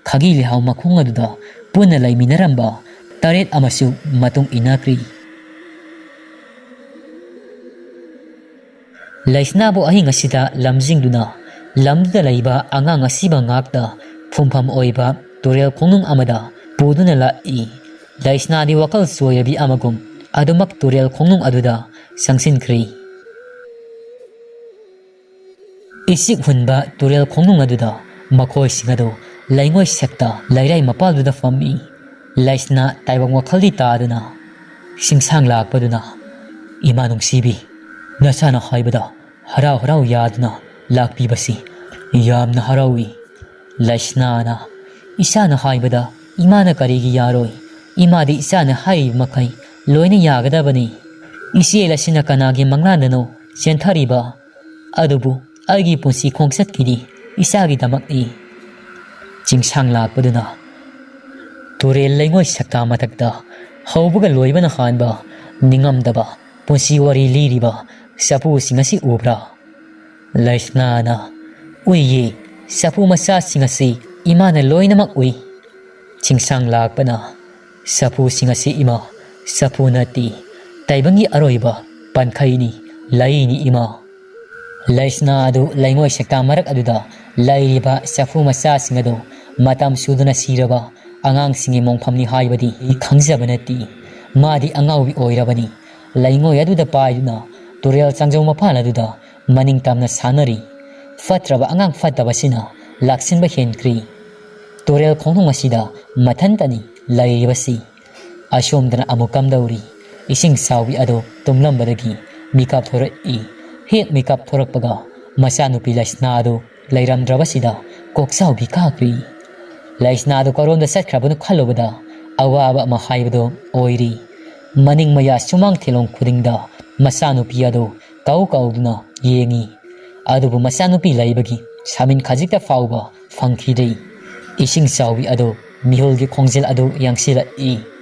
ꯈꯥꯒꯤ ꯂꯩꯍꯥꯎ ꯃꯈꯣꯡ ꯑꯗꯨꯗ ꯄꯨꯟꯅ ꯂꯩꯃꯤꯟꯅꯔꯝꯕ ꯇꯔꯦꯠ ꯑꯃꯁꯨ ꯃꯇꯨꯡ ꯏꯟꯅꯈ꯭ꯔꯤ꯫ ꯂꯩꯁꯅꯥꯕꯨ ꯑꯍꯤꯡ ꯑꯁꯤꯗ ꯂꯝꯖꯤꯡꯗꯨꯅ ꯂꯝꯗꯨꯗ ꯂꯩꯕ ꯑꯉꯥꯡ ꯑꯁꯤꯕ ꯉꯥꯛꯇ ꯐꯨꯝꯐꯝ ꯑꯣꯏꯕ ꯇꯨꯔꯦꯜ ꯈꯣꯡꯅꯨꯡ ꯑꯃꯗ ꯄꯨꯗꯨꯅ ꯂꯥꯛꯏ꯫ ꯂꯩꯁꯅꯥꯗꯤ ꯋꯥꯈꯜ ꯆꯣꯏꯔꯕꯤ ꯑꯃꯒꯨꯝ ꯑꯗꯨꯃꯛ ꯇꯨꯔꯦꯜ ꯈꯣꯡꯅꯨꯡ ꯑꯗꯨꯗ ꯆꯪꯁꯤꯟꯈ꯭ꯔꯦ꯫ ꯏꯁꯤꯛ ꯍꯨꯟꯕ ꯇꯨꯔꯦꯜ ꯈꯣꯡꯅꯨꯡ ꯑꯗꯨꯗ ꯃꯈꯣꯏꯁꯤꯡ ꯑꯗꯨ ꯂꯩꯉꯣꯏ ꯁꯦꯛꯇ ꯂꯩꯔꯥꯏ ꯃꯄꯥꯜꯗꯨꯗ ꯐꯝꯃꯤ꯫ ꯂꯩꯁꯅꯥ ꯇꯥꯏꯕꯪ ꯋꯥꯈꯜꯗꯤ ꯇꯥꯗꯨꯅ ꯁꯤꯡꯁꯥꯡ ꯂꯥꯛꯄꯗꯨꯅ, "ꯏꯃꯥ ꯅꯨꯡꯁꯤꯕꯤ, ꯅꯆꯥꯅ ꯍꯥꯏꯕꯗ ꯍꯔꯥꯎ ꯍꯔꯥꯎ ꯌꯥꯗꯨꯅ ꯂꯥꯛꯄꯤꯕꯁꯤ ꯌꯥꯝꯅ ꯍꯔꯥꯎꯏ"꯫ ꯂꯩꯁꯅꯥꯅ, "ꯏꯆꯥꯅ ꯍꯥꯏꯕꯗ ꯏꯃꯥꯅ ꯀꯔꯤꯒꯤ ꯌꯥꯔꯣꯏ? ꯏꯃꯥꯗꯤ ꯏꯆꯥꯅ ꯍꯥꯏꯔꯤꯕ ꯃꯈꯩ ꯂꯣꯏꯅ ꯌꯥꯒꯗꯕꯅꯤ꯫ ꯏꯆꯦꯜ ꯑꯁꯤꯅ ꯀꯅꯥꯒꯤ ꯃꯪꯂꯥꯟꯗꯅꯣ ꯆꯦꯟꯊꯔꯤꯕ? ꯑꯗꯨꯕꯨ ꯑꯩꯒꯤ ꯄꯨꯟꯁꯤ ꯈꯣꯡꯆꯠꯀꯤꯗꯤ ꯏꯆꯥꯒꯤꯗꯃꯛꯅꯤ"꯫ ꯆꯤꯡꯁꯥꯡ ꯂꯥꯛꯄꯗꯨꯅ, "ꯇꯨꯔꯦꯜ ꯂꯩꯉꯣꯏ ꯁꯛꯇꯥ ꯃꯊꯛꯇ ꯍꯧꯕꯒ ꯂꯣꯏꯕꯅ ꯍꯥꯟꯕ ꯅꯤꯡꯉꯝꯗꯕ ꯄꯨꯟꯁꯤ ꯋꯥꯔꯤ ꯂꯤꯔꯤꯕ ꯆꯐꯨꯁꯤꯡ ꯑꯁꯤ ꯎꯕ꯭ꯔꯥ?" ꯂꯩꯁꯅꯥꯅ, "ꯎꯏꯌꯦ, ꯆꯐꯨ ꯃꯆꯥꯁꯤꯡ ꯑꯁꯤ ꯏꯃꯥꯅ ꯂꯣꯏꯅꯃꯛ ꯎꯏ"꯫ ꯆꯤꯡꯁꯥꯡ ꯂꯥꯛꯄꯅ, "ꯆꯐꯨꯁꯤꯡ ꯑꯁꯤ ꯏꯃꯥ, ꯆꯐꯨ ꯅꯠꯇꯦ, ꯇꯥꯏꯕꯪꯒꯤ ꯑꯔꯣꯏꯕ ꯄꯟꯈꯩꯅꯤ, ꯂꯩꯅꯤ ꯏꯃꯥ"꯫ ꯂꯩꯁꯅꯥ ꯑꯗꯨ ꯂꯩꯉꯣꯏ ꯁꯦꯛꯇꯥ ꯃꯔꯛ ꯑꯗꯨꯗ ꯂꯩꯔꯤꯕ ꯆꯐꯨ ꯃꯆꯥꯁꯤꯡ ꯑꯗꯨ ꯃꯇꯝ ꯁꯨꯗꯅ ꯁꯤꯔꯕ ꯑꯉꯥꯡꯁꯤꯡꯒꯤ ꯃꯣꯡꯐꯝꯅꯤ ꯍꯥꯏꯕꯗꯤ ꯑꯩ ꯈꯪꯖꯕ ꯅꯠꯇꯦ꯫ ꯃꯥꯗꯤ ꯑꯉꯥꯎꯕꯤ ꯑꯣꯏꯔꯕꯅꯤ꯫ ꯂꯩꯉꯣꯏ ꯑꯗꯨꯗ ꯄꯥꯏꯗꯨꯅ ꯇꯨꯔꯦꯜ ꯆꯥꯡꯖꯧ ꯃꯄꯥꯟ ꯑꯗꯨꯗ ꯃꯅꯤꯡ ꯇꯝꯅ ꯁꯥꯟꯅꯔꯤ꯫ ꯐꯠꯇ꯭ꯔꯕ ꯑꯉꯥꯡ ꯐꯠꯇꯕꯁꯤꯅ ꯂꯥꯛꯁꯤꯟꯕ ꯍꯦꯟꯈ꯭ꯔꯤ꯫ ꯇꯨꯔꯦꯜ ꯈꯣꯡꯅꯨꯡ ꯑꯁꯤꯗ ꯃꯊꯟꯇꯅꯤ ꯂꯩꯔꯤꯕꯁꯤ꯫ ꯑꯁꯣꯝꯗꯅ ꯑꯃꯨꯛ ꯀꯝꯗꯧꯔꯤ? ꯏꯁꯤꯡ ꯆꯥꯎꯕꯤ ꯑꯗꯨ ꯇꯨꯝꯂꯝꯕꯗꯒꯤ ꯃꯤꯀꯞ ꯊꯣꯔꯛꯏ꯫ ꯍꯦꯛ ꯃꯤꯀꯞ ꯊꯣꯔꯛꯄꯒ ꯃꯆꯥꯅꯨꯄꯤ ꯂꯩꯁꯅꯥ ꯑꯗꯨ ꯂꯩꯔꯝꯗ꯭ꯔꯕꯁꯤꯗ ꯀꯣꯛꯆꯥꯎꯕꯤ ꯀꯥꯈ꯭ꯔꯤ꯫ ꯂꯩꯁꯅꯥ ꯑꯗꯨ ꯀꯔꯣꯝꯗ ꯆꯠꯈ꯭ꯔꯕꯅꯣ ꯈꯜꯂꯨꯕꯗ ꯑꯋꯥꯕ ꯑꯃ ꯍꯥꯏꯕꯗꯨ ꯑꯣꯏꯔꯤ꯫ ꯃꯅꯤꯡ ꯃꯌꯥ ꯁꯨꯃꯥꯡ ꯊꯤꯂꯣꯡ ꯈꯨꯗꯤꯡꯗ ꯃꯆꯥꯅꯨꯄꯤ ꯑꯗꯨ ꯀꯧ ꯀꯧꯗꯨꯅ ꯌꯦꯡꯉꯤ꯫ ꯑꯗꯨꯕꯨ ꯃꯆꯥꯅꯨꯄꯤ ꯂꯩꯕꯒꯤ ꯁꯥꯃꯤꯟ ꯈꯖꯤꯛꯇ ꯐꯥꯎꯕ ꯐꯪꯈꯤꯗꯦ꯫ ꯏꯁꯤꯡ ꯆꯥꯎꯕꯤ ꯑꯗꯨ ꯃꯤꯍꯨꯜꯒꯤ ꯈꯣꯡꯖꯦꯜ ꯑꯗꯨ ꯌꯥꯡꯁꯤꯜꯂꯛꯏ꯫